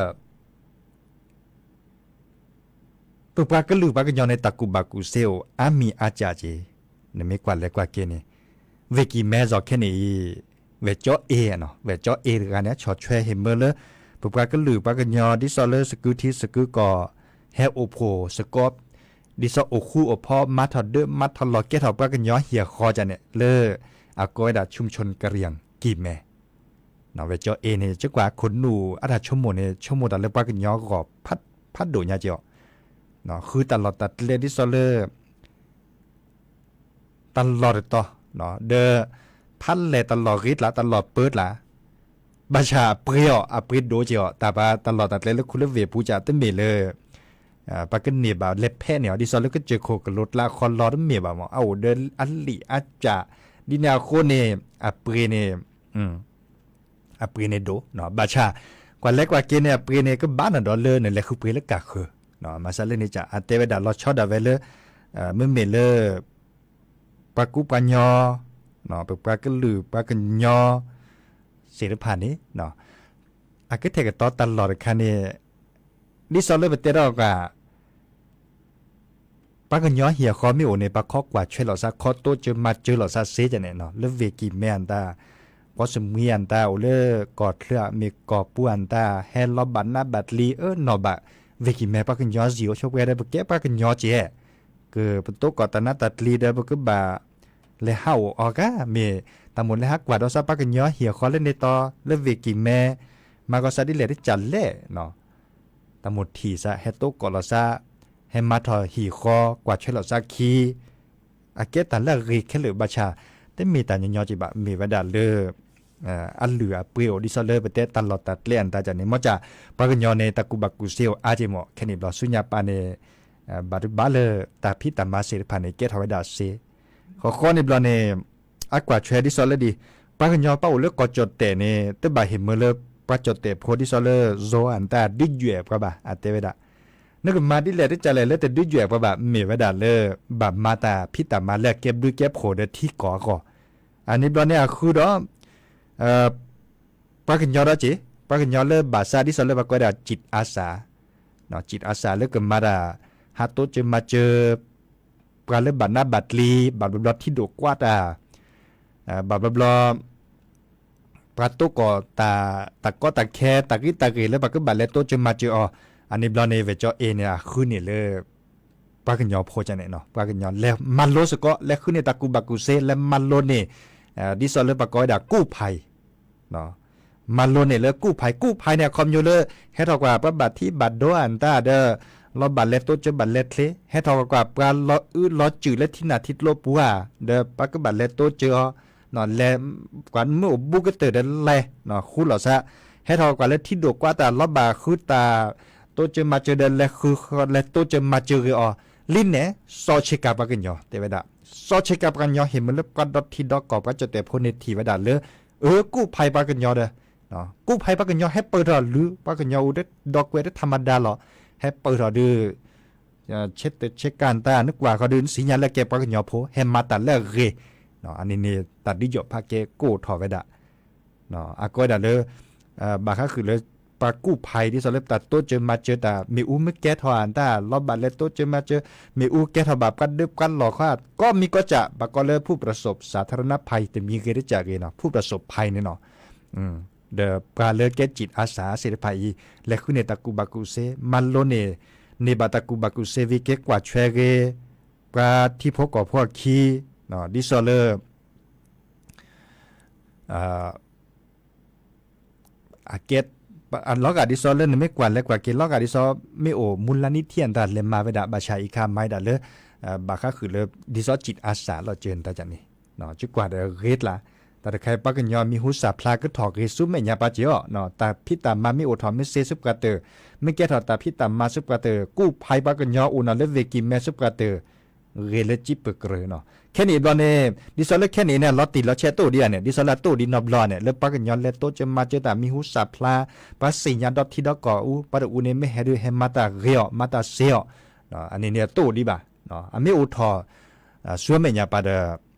ပပှၤကလုာ်ပှၤကညီန့ၣ် တၢ်ကူၣ်ဘၣ်ကူၣ်သ့အိၣ်အါမံၤအါကၢ်က့ၤ နမ့ၢ်ကွၢ်လဲၤကွၢ်က့ၤန့ၣ် ဝ့ၢ်ကံၢ်မဲစီၤခဲန့ၣ်အံၤ ဝဲၢ်ကၠီအ့ ဝဲၢ်ကၠီအ့တဂၤန့ၣ် ဆီၣ်ထွဲဟ့ၣ်မၢလၢ ပပှၤကလုာ်ပှၤကညီ ဒ်သိးလၢသကုၤထံသကုၤကီၢ် ဟဲအိၣ်ဖှိၣ်သကိး ဒ်သိးအိၣ်ဃူအိၣ်ဖိး မၤထီၣ်ဒၢ မၤထီၣ်လီၤကဲထီၣ်ပှၤကညီဟံၣ်ဃီကန့ၣ် လၢအကိးဝဲဒၣ် ชุมชนกะเหรี่ยง ကံၢ်မဲ ဝဲၢ်ကၠီအ့န့ၣ် ကကွၢ်ခိၣ်နူာ်အတၢ်ဆိကမိၣ်န့ၣ် ဆိကမိၣ်တၢ်လၢပှၤကညီအဂီၢ် ဖးဒိၣ်ညါက့ၤအီၤ ဃုတၢ်လီၢ်တၢ်ကျဲဒ်သိးလၢ တၢ်လီၢ်တတီၤ ဒီး ဖးလဲၢ်တၢ်လီၢ်ဂ့ၤကျါ တၢ်လီၢ်ပၢကျါ ဘၣ်ဆၣ်အပှ့ၤအီၤ အပှ့ၤဒိၣ်က့ၤအီၤ တၢ်ပှၤတၢ်လီၢ်တၢ်ကျဲလၢခူလၢဝ့ၢ်ပူၤကတမ့ၢ်လၢ ပှၤကန့ၢ်ဘၣ်လဲၤဖဲန့ၣ်အီၤ ဒ်သိးလၢကစၢၢ်ခိၣ်ကလိကျါဃီလီၤတမ့ၢ်ဘၣ်မး အအိၣ်ဒီးအလံာ်အကၢ် ဒ်န့ၣ်အဃိန့ၣ် အပှ့ၤန့ၣ် အပှ့ၤန့ၣ်ဒိၣ် ဘၣ်ဆၣ် ကွၢ်လဲၤကွၢ်က့ၤန့ၣ် အပှ့ၤန့ၣ် ကဘၣ်နၤဒီးလၢနလဲၤဃုပှ့ၤလၢကၢ်ဃၢၤ မၤစၢၤလၢန့ၣ်က အတဲဝဲဒၣ်လီၤဆီဒၣ်ဝဲလၢ မ့မ့ၢ်လၢ ပှၤကူပှၤညီ ပပှၤကလုာ်ပှၤကညီ သ့ၣ်တဖၣ်န့ၣ် အကထဲၣ်ကတီၤတၢ်လီၢ်တခါန့ၣ် ဒ်သိးလၢပတဲထီၣ်က ပှၤကညီဟံၣ်အဃီမ့ၢ်အိၣ်န့ၣ် ပှၤခီကွၢ်ဆွဲလိာ်သး ခီတိစၢၤမၤစၢၤလိာ်သးစ့ၢ်ကီးန့ၣ် လၢဝ့ၢ်ကံၢ်မဲအတၢ် ကီၢ်စမှံအတၢ် အိၣ်လၢကီၢ်ချၢအမ့ၢ်ကီၢ်ပူၤအတၢ် ဟဲလီၤဘၣ်နးဘၣ်တလံၤ အၢနီၢ်ဘၣ် ဝ့ၢ်ကံၢ်မဲပှၤကညီစံၣ်အိၣ်ဆိးပှဲၤဒီး ပကဲပှၤကညီကဲး, ကပတိၢ်ကီၢ်တၢ်နးတၢ်ကျံဒီး ပကဘၣ်လဲၤဟးအိၣ်အီၤဂၤ မ့ၢ်တၢ်မိၣ်လဲၤဟးကွၢ်ဒီးစးပှၤကညီဟံၣ်ဃီလၢန့ၣ်တီ လၢဝ့ၢ်ကံၢ်မဲ, မၤကီၢ်စးဒ်လဲၣ်တကးလဲၣ်နီၤ, တၢ်မိၣ်ထံၣ်စး ဟဲတိၢ်ကီၢ်လီၤစး, ဟဲမၤထီၣ်ဟံၣ်ဃီ ကွၢ်ထွဲလီၤစးခံ အကဲတၢ်လၢအဂ့ၤခဲလၢာ်ဘၣ်ဆၣ်, တမ့ၢ်တၢ်ညီညီက့ဘၣ်, မ့ၢ်ဝဲဒၣ်လၢ အလုၢ်အပှ့ၤအိၣ်ဒ်သိးလၢပတဲတၢ်လီၢ်တၢ်ကျဲအတၢ်န့ၣ်, မ့ၢ်ကၢ် ပှၤကညီန့ၣ် တၢ်ကူၣ်ဘၣ်ကူၣ်စ့အိၣ်အါက့မ့ၢ်, ခဲန့ၣ်ဘျီ ဆူညါပၤန့ၣ် ဘၣ်တဘၣ်လၢတၢ်ဖံးတၢ်မၤသ့ၣ်တဖၣ်န့ၣ် ကဲထီၣ်ဝဲဒၣ်စ့, ဃီဃီန့ၣ်ဘျီန့ၣ် အကွၢ်ထွဲဒ်သိးလၢဒ် ပှၤကညီပၣ်အိၣ်လၢကီၢ်ကၠီၣ်တဲၣ်န့ၣ် တဘၣ်ဟ့ၣ်မၢလၢပှၤကၠီၣ်တဲၣ်ဖိဒ်သိးလၢ စီၤအၤတၢ်ဒုးယွဲၣ်ပှၤဘၣ် အတဲဝဲဒၣ်, နကမၤဒ်လဲၣ်တကးလဲၣ်လၢတဒုးယွဲၣ်ပှၤဘၣ်, မ့ၢ်ဝဲဒၣ်လၢ ဘၣ်မၤတၢ်ဖံးတၢ်မၤလၢအကဲဘျုးကဲဖှိၣ်ဒီးထံကီၢ်အဂီၢ်, အန့ၣ်ဘျီန့ၣ်အဃုဒီး ပှၤကညီဒီးက့, ပှၤကညီလၢဘၣ်ဆၣ်ဒ်သိးလၢပှၤကိးဝဲဒၣ် จิตอาสา,จิตอาสา လၢကမၤတၢ် ဟးတိစၢၤမၤစၢၤ ပှၤလၢဘၣ်နးဘၣ်ကျံ, ဘၣ်ဘျီဘျီထံဒိၣ်ကွၢ်တၢ်, ဘၣ်ဘျီဘျီ ပှၤတိၢ်ကီၢ်တၢ်ကီတၢ်ခဲ တၢ်ဂ့ၢ်တၢ်ဂ့ၢ်လၢပှၤကဘၣ်လဲၤတိစၢၤမၤစၢၤအီၤ, အန့ၣ်ဘျီန့ၣ် ဝဲၢ်ကၠီအ့န့ၣ် အဃုန့ၢ်လၢ ပှၤကညီဖိန့ၣ်, ပှၤကညီလဲၤမၤလိစ့ၢ်ကီး လဲၤဃုန့ၢ်တၢ်ကူၣ်ဘၣ်ကူၣ်စ့ လဲၤမၤလိန့ၢ် ဒ်သိးလၢပှၤကိးဝဲဒၣ် กู้ภัย မၤလိန့ၢ်လၢ กู้ภัย, กู้ภัย န့ၣ် အခီပညီလၢ ဟဲထီၣ်ကွၢ်ပှၤဘၣ်ထံဘၣ်ဒိအတၢ်ဒီး လီၤဘၣ်လဲၤတိစၢၤဘၣ်လဲၤချ့, ဟဲထီၣ်ကွၢ်ပှၤလီၤအုလီၤစုာ်လၢထံနၢ်ထံကျိပူၤဧါ, ဒီးပှၤကဘၣ်လဲၤတိစၢၤအီၤ, လဲၤပှၤမ့ၢ်အိၣ်ဘူးကတၢၢ်ဒီးလဲၤ ဃူလီၤစး, ဟဲထီၣ်ကွၢ်လၢထံဒိၣ်ကွၢ်တၢ် လီၤဘၣ်ဃုတၢ်တိစၢၤမၤစၢၤဒီးလဲၤဃု လဲၤတိစၢၤမၤစၢၤဂ့ၤအီၤ, လံန့ၣ် စီၤဆ့ကၤပှၤကညီ တဲဝဲဒၣ်, စီၤဆ့ကၤပှၤကညီ ဟ့ၣ်မၢလၢပှၤဒီထံဒီကီၢ် ပှၤကၠီၣ်တဲၣ်ဖိန့ၣ်ထံၣ်ဝဲဒၣ်လၢ အၢ กู้ภัย ပှၤကညီဒီး กู้ภัย ပှၤကညီဟဲပၢၢ်ထီၣ်လၢ ပှၤကညီအိၣ်ဒီးကွဲးဒီးထးမဒါလီၤ, ဟဲပၢၢ်ထီၣ်ဒုး ဆ့ကၤတၢ် နကွၢ်ဃီဒုး နသ့ၣ်ညါလၢကဲပှၤကညီဖိ ဟဲမၤတၢ်လၢအဂ့ၤ, အန့ၣ်န့ၣ် တၢ်ဒုးယိာ်ဖးကဲကိးထီၣ်ဝဲဒၣ် အကိးဝဲဒၣ်လၢ ဘၣ်ဃးဃုာ်လၢ ပှၤ กู้ภัย ဒ်သိးလၢတၢ်တိစၢၤမၤစၢၤတၢ် မ့ၣ်အူမ့ၢ်ကဲထီၣ်အတၢ် လီၤဘၣ်လဲၤတိစၢၤမၤစၢၤ, မ့ၣ်အူကဲထီၣ်ဘၣ်ပှၤဒၢပှၤလီၢ်ခီ ကိးမံၤကိးစၢ် ဘၣ်ကိးလၢ ผู้ประสบสาธารณภัย တမံၤဂ့ၤတကးဂ့ၤနီၤ ผู้ประสบภัย န့ၣ်နီၤ, ဒီးပှၤလၢကဲ จิตอาสา သ့ၣ်တဖၣ်အံၤ လဲၤဃုန့ၢ်တၢ်ကူၣ်ဘၣ်ကူၣ်စ့ မၤလိန့ၢ် န့ၢ်ဘၣ်တၢ်ကူၣ်ဘၣ်ကူၣ်စ့ ဝံၤကဲကွၢ်ထွဲဂ့ၤ ပှၤထံဖိကီၢ်ဖိအခံ ဒ်သိးလၢ အကဲ လီၤဂာ်ဒ်သိးလၢနမ့ၢ်ကွၢ်လဲၤကွၢ်က့ၤ လီၤဂာ်ဒ်သိး မ့ၢ်အိၣ်မူလၢနံၣ်ထံၣ်အတၢ်လဲၤမၤဝဲဒၣ် ဘၣ်ဆၣ်အံၤခါမၤဒၣ်လၢ ဘၣ်ဃးဃုာ်လၢ ဒ်သိး จิตอาสา လီၤစၢၤနတၢ်န့ၣ် ကကွၢ်ဒီးဂ့ၤကျါ တၢ်တခါအံၤ ပှၤကညီမံၤဟူစၢ်ဖျါကထီၣ်ဂ့ၤဆူမဲာ်ညါပာ်စ့ၢ်အီၤ တၢ်ဖံးတၢ်မၤမ့ၢ်အိၣ်ထီၣ်မ့ၢ်စ့ဆူပှၤတၢၢ် မ့ၢ်ကဲထီၣ်တၢ်ဖံးတၢ်မၤဆူပှၤတၢၢ် กู้ภัย ပှၤကညီအိၣ်နီၤလၢဝ့ၢ်ကံၢ်မဲဆူပှၤတၢၢ် ဂ့ၤလၢကံၣ်ပၢၢ်ကြၢးနီၤ ခဲန့ၣ်အဘျီန့ၣ် ဒ်သိးလၢခဲန့ၣ်န့ၣ် လီၤတံၢ်လီၤဆဲးတအိၣ်ဒံးဧါန့ၣ် ဒ်သိးလၢအတအိၣ်ဒံးနီတဘျီန့ၣ် လၢပှၤကညီလဲၤတိစၢၤမၤစၢၤတၢ်မံၤဟူစၢ်ဖျါ ပှၤသ့ၣ်ညါဒီထံဒီကီၢ်အူ ပှၤတအူန့ၣ်မ့ၢ်ဟဲဒုးဟဲမၤတၢ်ဂ့ၤအီၤ မၤတၢ်စ့အီၤ အန့ၣ်န့ၣ်တအိၣ်ဒံးဘၣ် အမ့ၢ်အိၣ်ထီၣ် ဆူအမဲာ်ညါပာ်ဒီး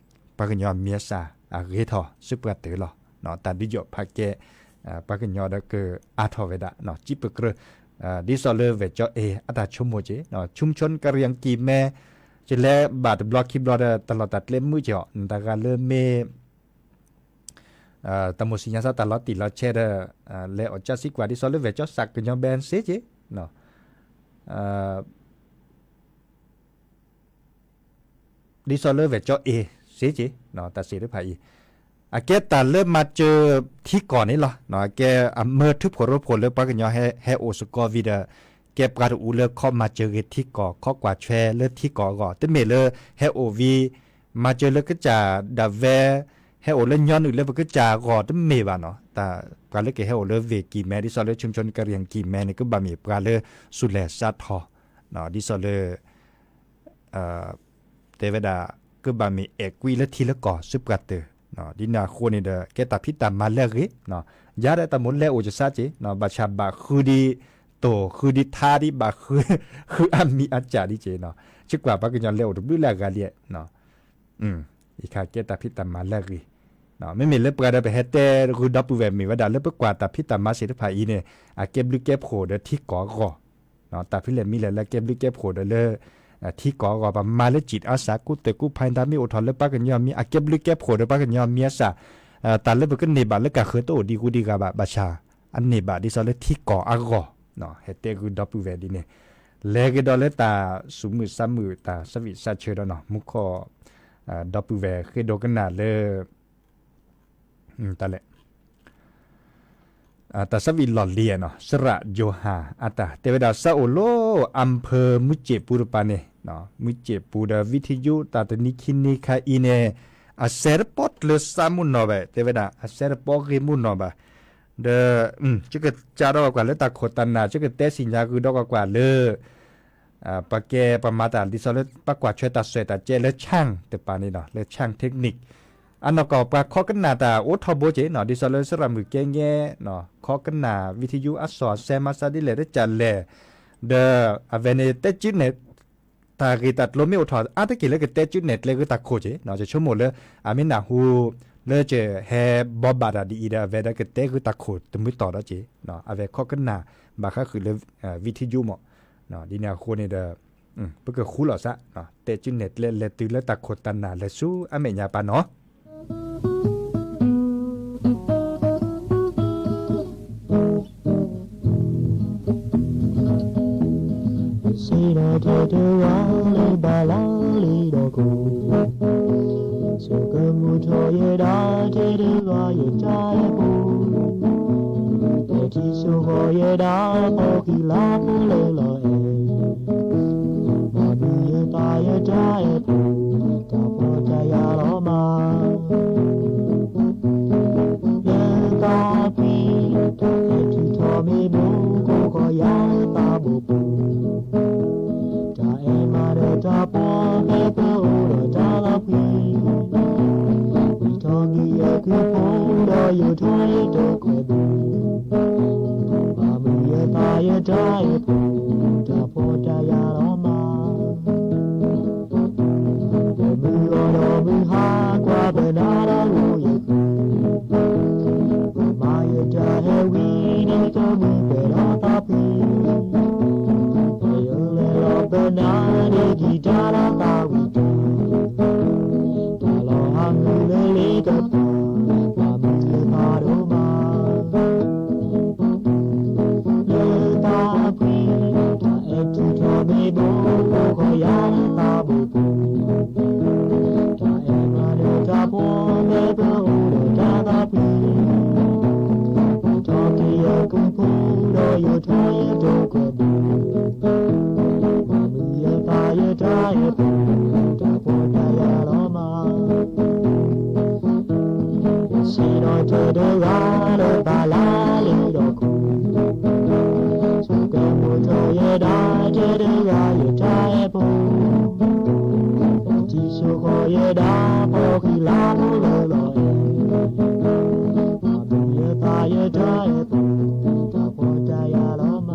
ပှၤကညီမံၤအစၢ် အဂ့ၤထီၣ်ဆူပှၤတၢၢ်လီၤ တၢ်ဒုးယိာ်ဖးကဲ ပှၤကညီဒီးကအါထီၣ်ဝဲဒၣ် ကံၣ်ပၢၢ်ကြၢး ဒ်သိးလၢဝဲၢ်ကၠီအ့ အတၢ်ဆိကမိၣ်က့ၤ ชุมชนกะเหรี่ยงกี่แม ကလဲၤဘၣ်တဘျီခံဘျီဒီး တၢ်လီၢ်တၢ်ကျဲမုာ်က့ၤအီၤ နတၢ်ဂၤလၢမ့ၢ် တၢ်မိၣ်သ့ၣ်ညါစးတၢ်လီၤတံၢ်လီၤဆဲးဒီး လဲၤအီၣ်ကၠၢ်စံကွၢ် ဒ်သိးလၢဝဲၢ်ကၠီစးကညီဘဲစ့က့ၤ ဒ်သိးလၢဝဲၢ်ကၠီအ့စ့က့ၤ တၢ်စ့တဖၣ်အံၤ အကဲတၢ်လၢမၤစၢၤထံကီၢ်န့ၣ်လီၤ. အကဲအမၢထုးဖှိၣ်ရိဖှိၣ်လၢပှၤကညီဟဲအိၣ်စ့ၢ်ကီးဝံၤဒီး ကဲပှၤတအူလၢခီမၤစၢၤဂ့ၤထံကီၢ် ခီကွၢ်ထွဲလၢထံကီၢ်အဂီၢ် တမ့ၢ်လၢဟဲအိၣ်ဝံၤ မၤစၢၤလၢကစၢ်ဒၣ်ဝဲ ဟဲအိၣ်လၢညီနုၢ်လၢပကစၢ်အဂီၢ်တမ့ၢ်ဘၣ်နီၤ. ပှၤလၢကဟဲအိၣ်လၢဝ့ၢ်ကံၢ်မဲ ဒ်သိးလၢ ชุมชนกะเหรี่ยงกี่แม န့ၣ် ကဘၣ်မ့ၢ်ပှၤလၢစူၢ်လဲၤစးထီၣ် ဒ်သိးလၢ တဲဝဲဒၣ် ကဘၣ်မ့ၢ်အဲၣ်ကွံလၢထံလၢကီၢ်ဆူပှၤတၢၢ် ဒ်န့ၣ်အဃိန့ၣ်ဒီး ကဲတၢ်ဖံးတၢ်မၤလၢအဂ့ၤ ယၤဒီးတၢ်မိၣ်လဲၤအိၣ်ကစးက့ၤ ဘၣ်ဆၣ်ဘၣ်ဃုဒံးတိၢ် ဃုဒံးထါဒံး ဘၣ်ဃု ဃုအါမံၤအါစၢ်ဒံးက့ၤ ဆံကွၢ်ပှၤကညီလဲၤအိၣ်တဘျုးလၢအဂၤလံ အံၤခါကဲတၢ်ဖံးတၢ်မၤလၢအဂ့ၤ မ့မ့ၢ်လၢပှၤဒီးပဟဲတဲဂုာ်ဒီပုၢ်ဝဲၢ်မ့ၢ်ဝဲဒၣ်လၢပကွၢ်တၢ်ဖံးတၢ်မၤသ့ၣ်တဖၣ်အံၤန့ၣ် အကဲဘျုးကဲဖှိၣ်ဒီးထံကီၢ်အဂီၢ် တၢ်ဖဲလဲၣ်မံၤလဲၣ်လၢကဲဘျုးကဲဖှိၣ်ဒီးလၢ ထံကီၢ်အဂီၢ် ပမၤလၢ จิตอาสา ကူၣ်တၢ်ကူၣ်ဖး တၢ်မ့ၢ်အိၣ်ထီၣ်လၢပှၤကညီမံၤ အကဲဘျုးကဲဖှိၣ်ဒီးပှၤကညီမံၤအစၢ် တၢ်လၢပကန့ၢ်ဘၣ်လၢကၢ်ဃၢၤတအိၣ်ဒံးဂူဒံးဂၤဘၣ် ဘၣ်ဆၣ် အန့ၢ်ဘၣ်ဒ်သိးလၢထံကီၢ်အဂီၢ် ဟဲတဲဃုာ်ဒီပုၢ်ဝဲၢ်ဒ်န့ၣ်, လဲၤကဒီးလၢတၢ်သူၣ်မုာ်သးမုာ် တၢ်ဆၢဝံၣ်ဆၢဆၢဒီးနီၤ မူခိၣ် ဒီပုၢ်ဝဲၢ်ဃ့ဒိကနၣ်လၢ တၢ်လဲၣ် တၢ်ဆၢဝံၣ်လီၢ်လံၤနီၤ စရၣ်ယိၤဟၣ်အတၢ် တဲဝဲဒၣ် စးအိၣ်လၢ အၣ်ဖၢၣ် မူစ့ၣ်ပူၤတပၤန့ၣ်, မူစ့ၣ်ပူၤဒီး ဝံထယု တၢ်တနံၤခံနံၤခါအံၤန့ၣ် အစဲးတပီကျၢၤစးမုၢ်နီၢ်ဘၣ်, တဲဝဲဒၣ် အစဲးတပီဂ့ၤမုၢ်နီၢ်ဘၣ်, ဒီး ယကစးထီၣ်ကွၢ်လၢတၢ်ခိၣ်တၢ်နၢ် ယကတဲစံၣ်ညါဃုာ်ဒီးကွၢ်ကွၢ်လၢ ပကဲပှၤမၤတၢ်ဒ်သိးလၢ ပကွၢ်ထွဲတၢ်စွဲၣ်တၢ်ကဲလၢ ဆၣ်တပၤန့ၣ်ဒီး လၢ ဆၣ် technique အနီၢ်ကီၢ် ပှၤခိးကနၣ်တၢ်အိၣ်ထီဘိက့ၤနီၤ ဒ်သိးလၢစရၣ်မုၣ်ကဲငဲ ခိးကနၣ် ဝံထယု အစီၣ်အစဲး မၤစၢ်ဒ်လဲၣ် တကလဲၣ်, ဒီးအဝဲန့ၣ် တဲကၠုနဲၣ် တၢ်ဂ့ၢ်တၢ်ကျိၤမ့ၢ်အိၣ်ထီၣ်အါတက့ၢ်လၢကတဲကၠုနဲၣ်ကျဲဃုာ်တၢ်ခိၣ်က့ၤ, ယဆိကမိၣ်လၢ အမ့ၢ်နၢ်ဟူ လၢကဟဲဘိးဘၣ်တၢ်ဒ်အံၤဒီး အဝဲဒၣ်ကတဲဃုာ်တၢ်ခိၣ်တမုာ်တီၢ်ဒီးက့ၤ, အဝဲခိးကနၣ် ဘၣ်ဃးဃုာ်လၢ ဝံထယုမး, ဒ်န့ၣ်အဃိန့ၣ်ဒီး ပကဃူလီၤစး တဲကၠုနဲၣ်ကျဲလဲၤတုၤလၢတၢ်ခိၣ်တၢ်နၢ်လဲၤဆူအမဲာ်ညါပၢ်နီၤ စ့နီၤထဲတဂၤလၢဘၣ်လၢလံဒီးခိၣ်, ဆိကမိၣ်ထီၣ်ယဲဒၣ်ထဲတဂၤယတၢ်အဲၣ်ဖိ, တဲထံဆိဃီၤယဲဒၣ်ဖီဃံလၤဖိလၢလီၤအဲၣ်, ဘၣ်မုာ်ယသးယတၢ်အဲၣ်ဖိ, တၢ်ဖှီၣ်တၢ်ယာ်လီၤမး လၢသးဖှံ, တၢ်အဲၣ်ထုးထီၣ်မ့ၢ်ဘိ ကိးဃီၤယၤလၢသးဘိပူၤ, တၢ်အဲၣ်မးဒီးတၢ်ဖှီၣ်ဖဲပအိၣ်ဒီးတၢ်သးဖှံ, ဝံထီၣ်က့ၤယကုၢ်ဖိဒီးယိာ်ထီၣ်ယတိာ်ကွဲၤဘိ, ဘၣ်မုာ်ယသးယတၢ်အဲၣ်ဖိ, တၢ်ဖှီၣ်တၢ်ယာ်လီၤမး ပမုၢ်ဂီၤဒီးမုၢ်ဟါကွၢ်ပနၢ်ဒီးဂိၢ်ယဃု, ပမၤယတၢ်ဟဲဝံဒ်သိးမုၢ်ပဲာ်ဒီးသးဖှံ, ပယီၤလဲၤလီၤပနၢ်ဒ့ကံၢ်တၢ်ဒီးသးဝံၤတၢ်, တၢ်လီၤဟးမုၢ်လၢလ့ကပၤ, ဘၣ်မုာ်ယသးဒိၣ်မး လၢသးဖှံ, တၢ်အဲၣ်ထုးထီၣ်မ့ၢ်ဘိ ကိးဃီၤယၤလၢသးဘိပူၤ, တၢ်အဲၣ်မးဒီးတၢ်ဖှီၣ်ဖဲပအိၣ်ဒီးတၢ်သးဖှံ, ထီၣ်က့ၤယကုၢ်ဖိဒီးယိာ်ထီၣ်ယတိာ်ကွဲၤဘိ, ဘၣ်မုာ်ယသးယတၢ်အဲၣ်ဖိ, တၢ်ဖှီၣ်တၢ်ယာ်လီၤမး စ့နီၤထဲတဂၤလၢဘၣ်လၢလံဒီးခိၣ်, ဆိကမိၣ်ထီၣ်ယဲဒၣ်ထဲတဂၤယတၢ်အဲၣ်ဖိ, ထံဆိဃီၤယဲဒၣ်ဖီဃံလၤဖိလၢလီၤအဲၣ်, ဘၣ်မုာ်ယသးယတၢ်အဲၣ်ဖိ, တၢ်ဖှီၣ်တၢ်ယာ်လီၤမး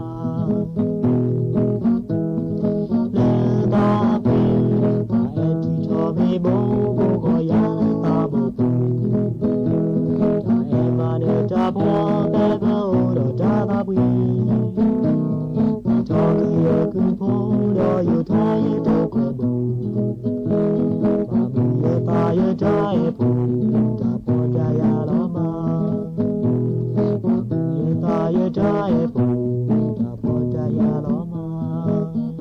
လၢသးဖှံ, တၢ်အဲၣ်ထုးထီၣ်မ့ၢ်ဘိ ကိးဃီၤယၤလၢသးဘိပူၤ, တၢ်အဲၣ်မးဒီးတၢ်ဖှီၣ်ဖဲပအိၣ်ဒီးတၢ်သးဖှံ, ထီၣ်က့ၤယကုၢ်ဖိဒီးယိာ်ထီၣ်ယတိာ်ကွဲၤဘိ, ဘၣ်မုာ်ယသးယတၢ်အဲၣ်ဖိ, တၢ်ဖှီၣ်တၢ်ယာ်လီၤမး ယသးယတၢ်အဲၣ်ဖိ, တၢ်ဖှီၣ်တၢ်ယာ်လီၤမး ကထီၣ်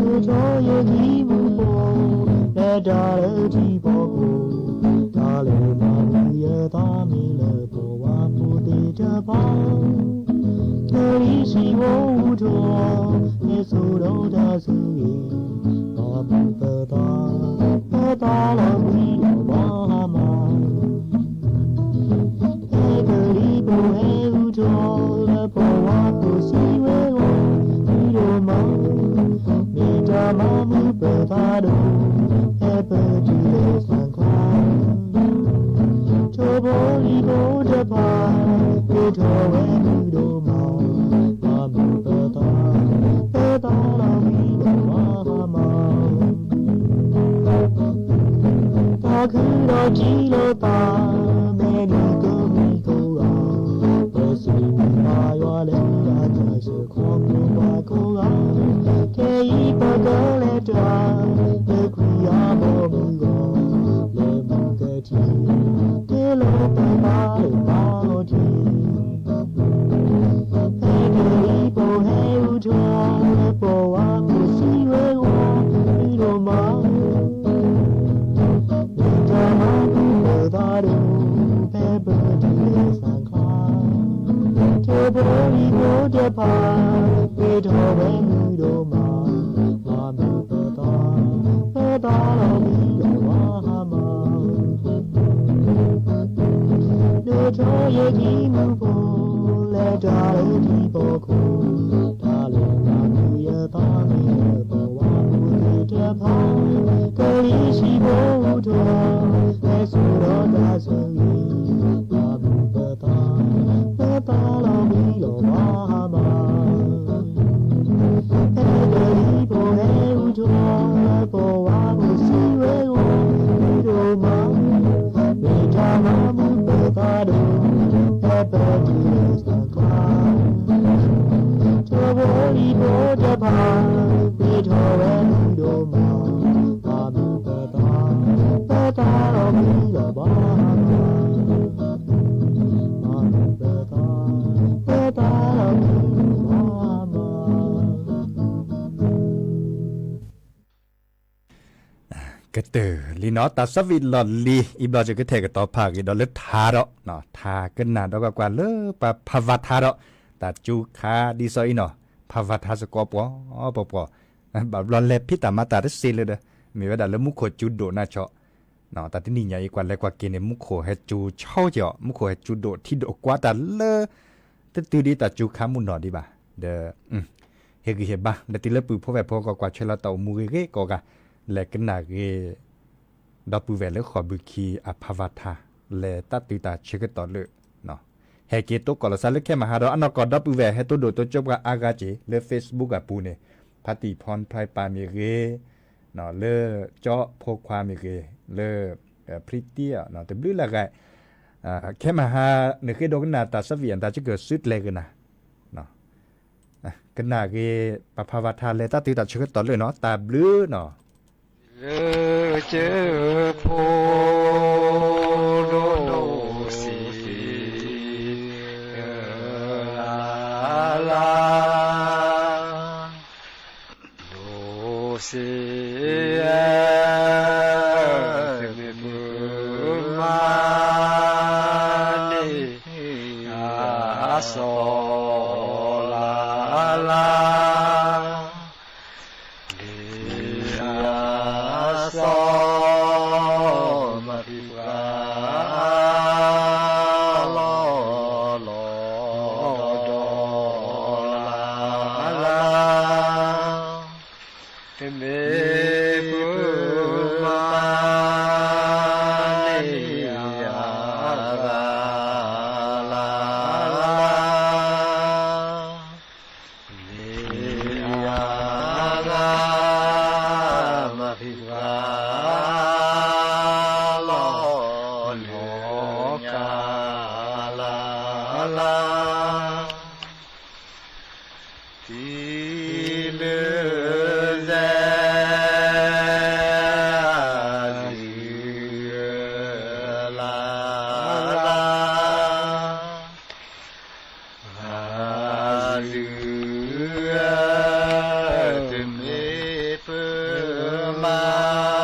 ယခံမူဖိ, လၢတၢ်လၢထံဖီခိၣ်, တၢ်လၢမၤမုာ်ယသးမ့ၢ်လၢပှၤဝါဖိသ့ၣ်တဖၣ်, တၢ်ရ့စံးဝဲအူထီၣ်, ဟဲစိာ်ဒီးတၢ်ဆိၣ်ဂ့ၤ, ဘၣ်မုာ်ပသး, ပသးလီၤကွံာ်ဒီးပှၤဟါမၢ် ဟဲကလံၤဖိဟဲအူထီၣ် လၢပှၤဝါဖိစံးဝဲအီၤ, မုၢ်ဒိၣ်မး, မ့ၢ်တၢ်မၤမုာ်ပသးဒီး, ဟဲပတုၤလၢသၣ်ကျါ, ထိၣ်ဖိလံၣ်ဖိတဖၣ်, ဟဲထီၣ်ဝဲမုၢ်ဒိၣ်မး, ဘၣ်မုာ်ပသး, ပသးလီၤကွံာ်ဒီးပှၤဟါမၢ် သးခုဒီးထံၣ်လိာ်သး, မဲာ်နံၤကမံၤကိးဂၤ, ပစံးဘျုးဘၣ်ယွၤလၢအတၢ်စၢၤခီဖျိပှၤကိး တၢ်လီၤမံလီၤဘၣ်မး, ဒိၣ်ထီၣ်ယထံမူဖိ လဲၤတၢ်လၢထံဖီခိၣ်, တၢ်လီၤမံယသးမ့ၢ်လၢပဝဲဖိသ့ၣ်တဖၣ်, ကလံၤဆံးဖိအူထီၣ်, ဟဲစိာ်ဒီးတၢ်ဆၢဂ့ၤ, ဘၣ်မုာ်ပသး, ပတၢ်လီၤမံလီၤဘၣ်မး. ဟဲကလံၤဖိဟဲအူထီၣ် လၢပဝဲဖိစံးဝဲအဂီၢ် မုာ်ဒိၣ်မး, မ့ၢ်တၢ်မၤမုာ်ပသးဒိၣ်, ဟဲပတုၤလၢတၢ်ကျါ, ထိၣ်ဖိလံၤဖိတဖၣ် ပှ့ၤထီၣ်ဝဲမုာ်ဒိၣ်မး, ဘၣ်မုာ်ပသး, ပတၢ်လီၤမံလီၤဘၣ်မး, ဘၣ်မုာ်ပသး, ပတၢ်လီၤမံလီၤဘၣ်မး. ကတၢၢ်လံနီၤ တၢ်ဆီဖံးလီၢ်လံၤ အံၤဘျီယကထဲးကတီၤဖးဂ့ၤဒီးလၢထါဒီး, ထါကနၣ်ဒီးကွၢ်ကွၢ်လၢပှၤဖးဖးထါဒီး, တၢ်စူၤခါဒ်သိးအံၤနီၤ, ဖးဖးထါစ့ၢ်ကီးပှီၤပှီၤပှီၤ, ဘၣ်ဘျီလဲၤဖံးတၢ်မၤတၢ်တစ့လၢဒီး, မ့ၢ်ဝဲဒၣ်လၢမူခိၣ်စူၤဒိၣ်နၢ်ဆီ, တၢ်တနံၣ်ညါအံၤကွၢ်လဲၤကွၢ်က့ၤန့ၣ် မူခိၣ်ဟဲစူၤဆီက့ၤအီၤ, မူခိၣ်ဟဲစူၤဒိၣ်ထံဒိၣ်ကွၢ်တၢ်လၢ တတုၤဒ်တၢ်စူၤခါမုၢ်နီၢ်ဒံးဘၣ်, ဒီး ဟ့ၣ်ဂံၢ်ဟ့ၣ်ဘါ လၢတံၤလၢပူၤဖိဝဲၢ်ဖိ ကကွၢ်ဆၢလီၤတၢ်အိၣ်မူဂ့ၤဂ့ၤကိးဂၤ, လဲၤကနၣ်ဂ့ၤ ဒီပုၢ်ဝဲၢ်လၢဃိာ်ဘုခံအဖးဖးထါ, လဲၤတၢ်တုၤတၢ်ဆၢကတီၢ်လၢာ်, ဟဲက့ၤတိကိးလီၤသးလၢခဲမဟါဒီး အနီၢ်ကီၢ်ဒီပုၢ်ဝဲၢ် ဟဲတိၢ်ဒိၣ်တိစၢၤပှၤအါဂၤက့ၤ လၢ Facebook အပူၤန့ၣ်, ဖါတံၢ်ဖီနဖျါပၢ်မ့ၢ်ဂ့ၤ, လၢကၠီဖိခွါမ့ၢ်ဂ့ၤ, လၢ ဖံတံၢ် တဘျုးလၢဂၤ ခဲမဟါ နဃ့ဒိကနၣ်တၢ်ဆီဖံးအတၢ်ဆၢကတီၢ်စုကျဲၤကနၣ်, ကနၣ်ဂ့ၤ ပဖးဖးထါလဲၤတၢ်တုၤတၢ်ဆၢကတီၢ်လၢာ်နီၤ တၢ်ဘျုးနီၤ. လၢကၠၢဖိဒိၣ်စ့ လၢ်လၢ် ဒိၣ်စ့ တမ့ၢ်မၤန့ၢ် အစီၤလၢ်လၢ် လံာ်အစီၤ မၤသံပှၤ လီၤလီၤဒီးလၢ်လၢ် တမ့ၢ်ပမၤန့ၢ် အဂၤလၢ်လၢ် လံာ်အဂၤ မၤသံပှၤ လီၤလီၤကၢ်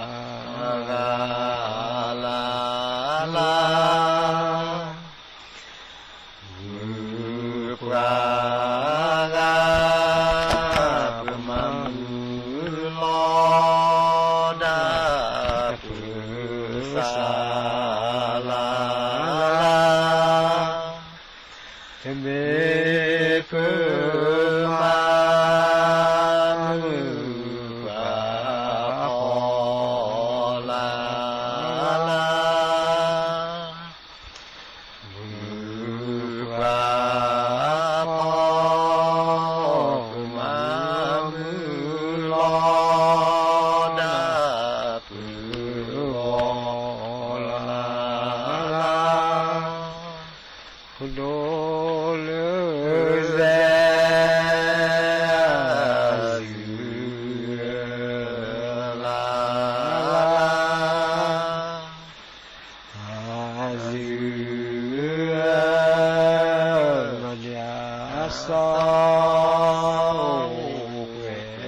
လၢ်လၢ် သံလၢစဲ အစု လၢ်လၢ် အစု တမ့ၢ်ပမၤမုာ်ပှၤ အဂၤလၢ်လၢ် မုာ်ပှၤဂၤ ပမၤမုာ်လီၤဒၣ်ပသးလၢ်လၢ် တမ့ၢ်ပမၤမုာ်ပှၤဖီလၢ်လၢ် မုာ်ပှၤဖီ ပမၤမုာ်လီၤဒၣ်ပသးလၢ်လၢ် ဃိဒိၣ်လၢစဲ အစု လၢ်လၢ် အစု ဘၣ်ဒၣ်အစီၤ အိၣ်ပှဲၤ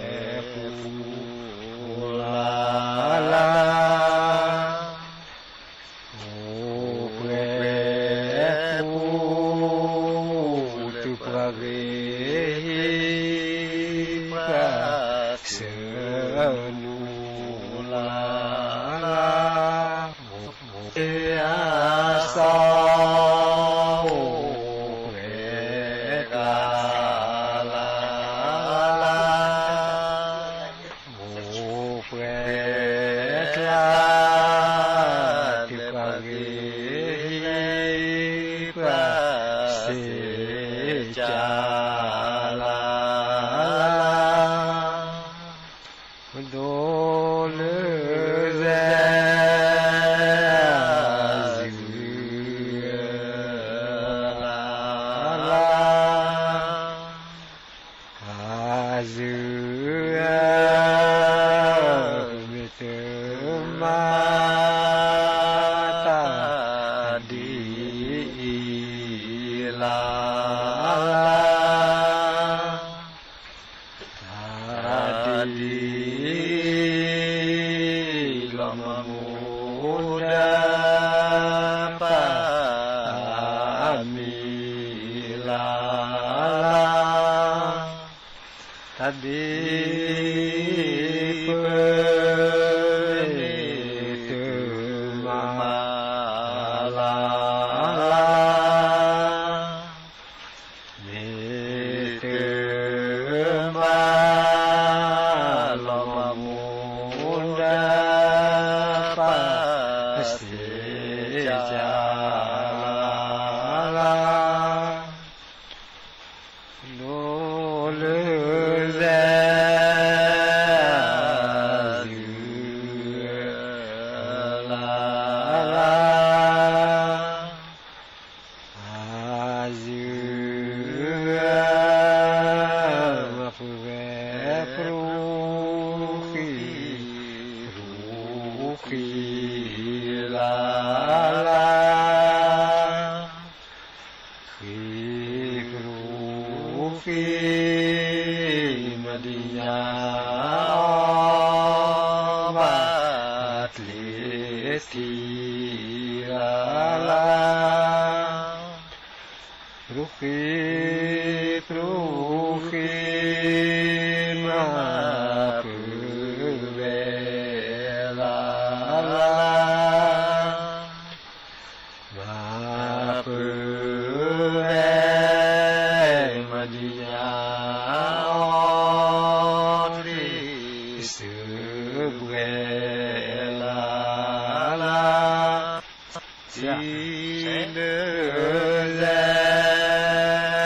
အၢၣ်, ပမ့ၢ်တမၤတၢ်ဒ်အံၤလၢ်လၢ်, တၢ်ဒ်အံၤလီၤမၢ်မူဒါပာ်မံၤလၢ်လၢ်, တၢ်ဒ်အံၤပမ့ၢ်တမၤလၢ်လၢ်, မ့ၢ်တမၤလီၤမၢ်မူဒါ ပာ်စ့ၢ်ကီးလၢ်လၢ်, ဒိးလၢစဲး အၢၣ်လၢ်လၢ်, အၢၣ်, မၤပှဲၤဝဲပြူဃံပြူဃံလၢ်လၢ်, ဃံပြူဃံ မၤဒံးညါအီၣ်ဘၣ်ကျ့ထံလၢ်လၢ်, ပြူဃံပြူဃံ မၤပှဲၤဝဲလၢ်လၢ်, မၤပှဲၤဝဲ မၤဒံးညါအီၣ်တ့ၢ်စုပှဲၤလၢ်လၢ်, စံးလၢစဲး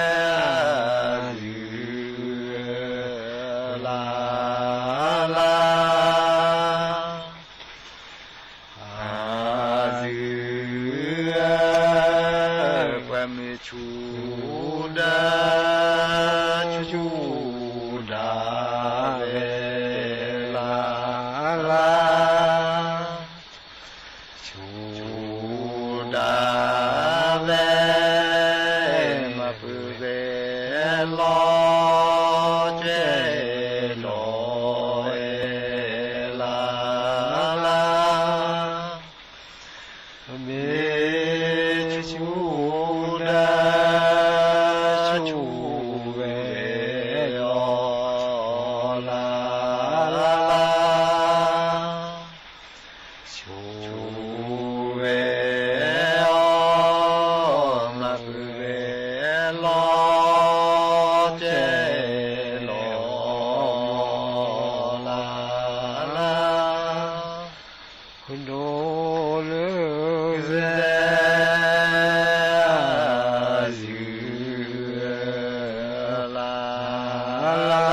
အၢၣ်လၢ်လၢ်, အၢၣ်, ပှၤမ့ၢ်ဆူၣ်ဒၣ်ဆူၣ်ဒၣ်ဝဲလၢ်လၢ်, ဆူၣ်ဒၣ်ဝဲ မၤပှဲၤဝဲလီၤစဲးလီၤအဲၣ်လၢ်လၢ်, မ့ၢ်ဆူၣ်ဒၣ်ဆူၣ်ဝဲ အီၣ်လၢ်လၢ်, ဆူၣ်ဝဲအီၣ် မၤပှဲၤဝဲလီၤစဲးလီၤလၢ်လၢ်, ဒိးလၢစဲး အၢၣ်လၢ်လၢ်,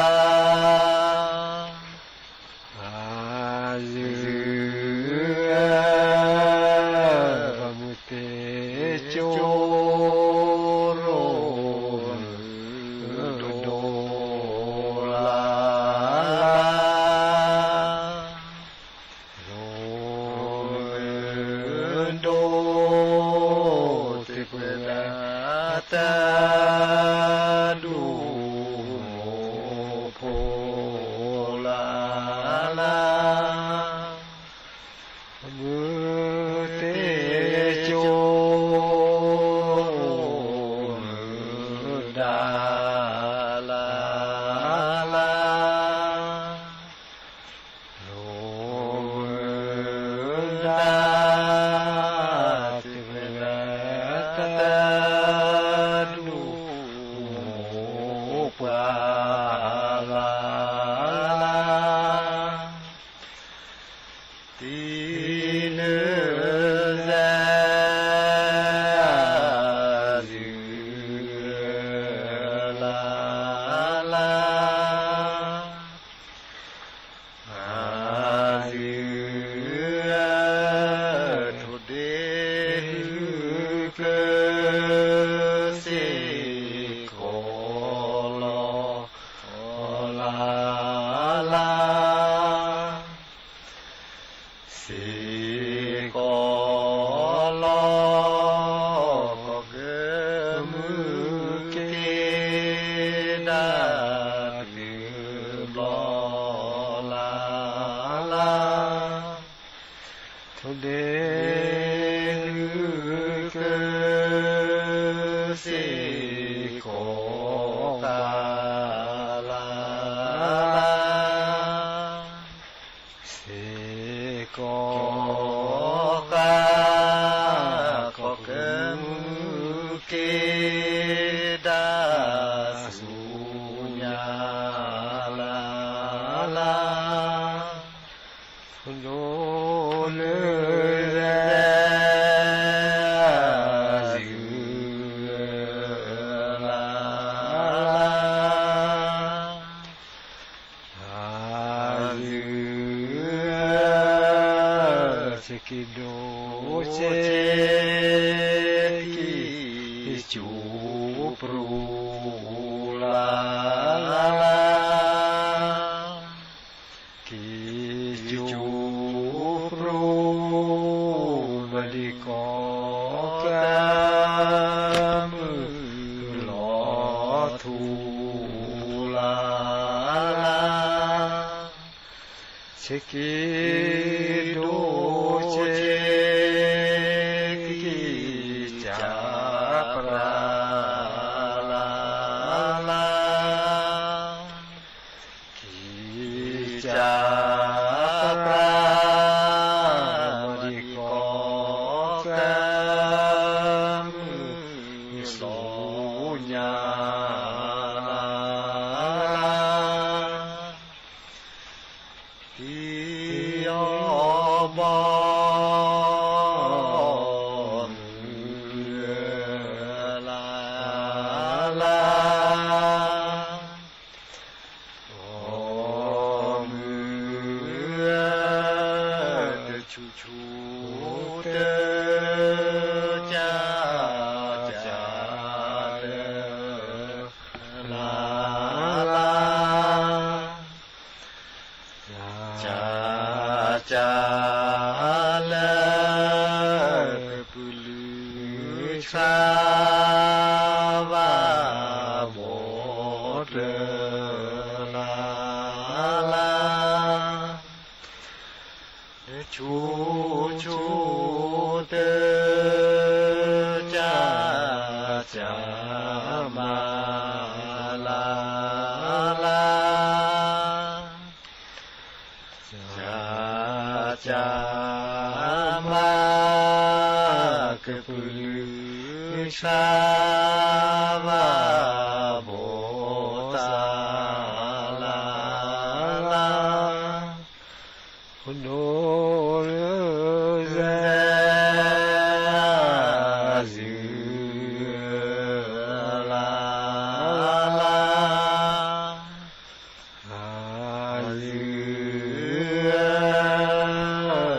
အၢၣ်, ပှၤမုၢ်တ့ကၠိရိၣ်မုၢ်ဒိၣ်လၢ်လၢ်, ရိၣ်မုၢ်ဒိၣ် တ့ပှဲၤဒၣ်တၢ်ဒိၣ်မိၢ်ဖိလၢ်လၢ်, မုၢ်တ့ကၠိရိၣ်မုၢ်ဒၣ်လၢ်လၢ်, ရိၣ်မုၢ်ဒၣ် တ့ပှဲၤဒၣ်တၢ်ဒိၣ်မိၢ်ပှၢ်လၢ်လၢ်, တ့လၢစဲး အၢၣ်လၢ်လၢ်, အၢၣ် လီၤလၢ်လၢ်, ထိၣ်ဒ့ဂုာ်ကစ့ၢ်ကီးဃၣ်လၢ်လၢ်, စ့ၢ်ကီးဃၣ် ကီၢ်ကမုၢ်က့ၤဒၣ်ဆူညါလၢ်လၢ်, ထိၣ်ဒ့ဂုာ်ကစ့ၢ်ကီးဃၣ်လၢ်လၢ်, အၢၣ်, ဆ့က့ၤဒိၣ်ဆ့က့ၤ က့ၤစိပရူလၢ်လၢ်, က့ၤစိပရူ မၤဒံးကီၢ်ကမုၢ်လီၤထူလၢ်လၢ်, ဆ့က့ၤဒိၣ်ဆ့က့ၤ က့ၤစၢ်ပြၢလၢ်လၢ်, က့ၤစၢ်ပြၢ မၤဒံးကီၢ်ကမုၢ်ဆူညါလၢ်လၢ်, ဟံၣ်အီၣ်ဘီမုၢ်လၢ်လၢ်, အီၣ်မုၢ်ဧၢ, တဆူၣ်ဆူၣ်တၢ် ကၢ်ကၢ်လၢ်လၢ်, ကၢ်ကၢ်လၢ် ကပုာ်လုၢ်ဆါ ဘၣ်ဘီၣ်တၢၢ်လၢ်လၢ်, လၢဆူၣ်ဆူၣ်တၢ် ကၢ်ကၢ်မၤလၢ်လၢ်, ကၢ်ကၢ်မၤ ကပုာ်လုၢ်ဆါ ဘၣ်ဘီၣ်တၢၢ်လၢ်လၢ်, ခိၣ်ဒိၣ်လၢစၢၤအစုလၢ်လၢ်, အစုဧ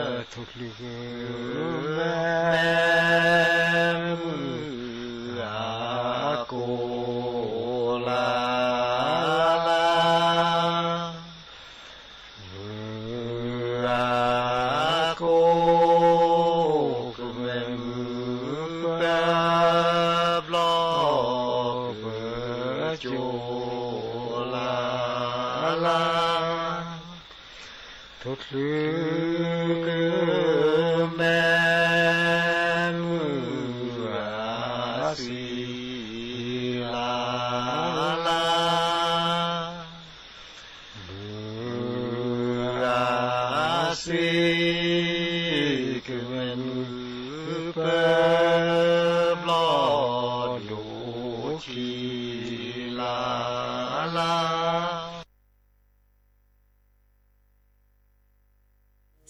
ၢ, ထိၣ်ချုးကမဲ မုၢ်ဂၤကိၢ်လၢ်လၢ်, မုၢ်ဂၤကိၢ် ကမဲမုၢ်ပၢၤ ဘျီၣ်ပၢၤကၠိလၢ်လၢ်, ထိၣ်ချုးကမဲ မုၢ်ဂၤစံလၢ်လၢ်, မုၢ်ဂၤစံ ကမဲမုၢ်ပၢၤ ဘျီၣ်ဒိၣ်ခံလၢ်လၢ်.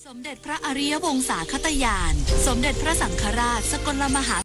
สมเด็จพระอริยวงศาคตญาณ สมเด็จพระสังฆราชสกลมหา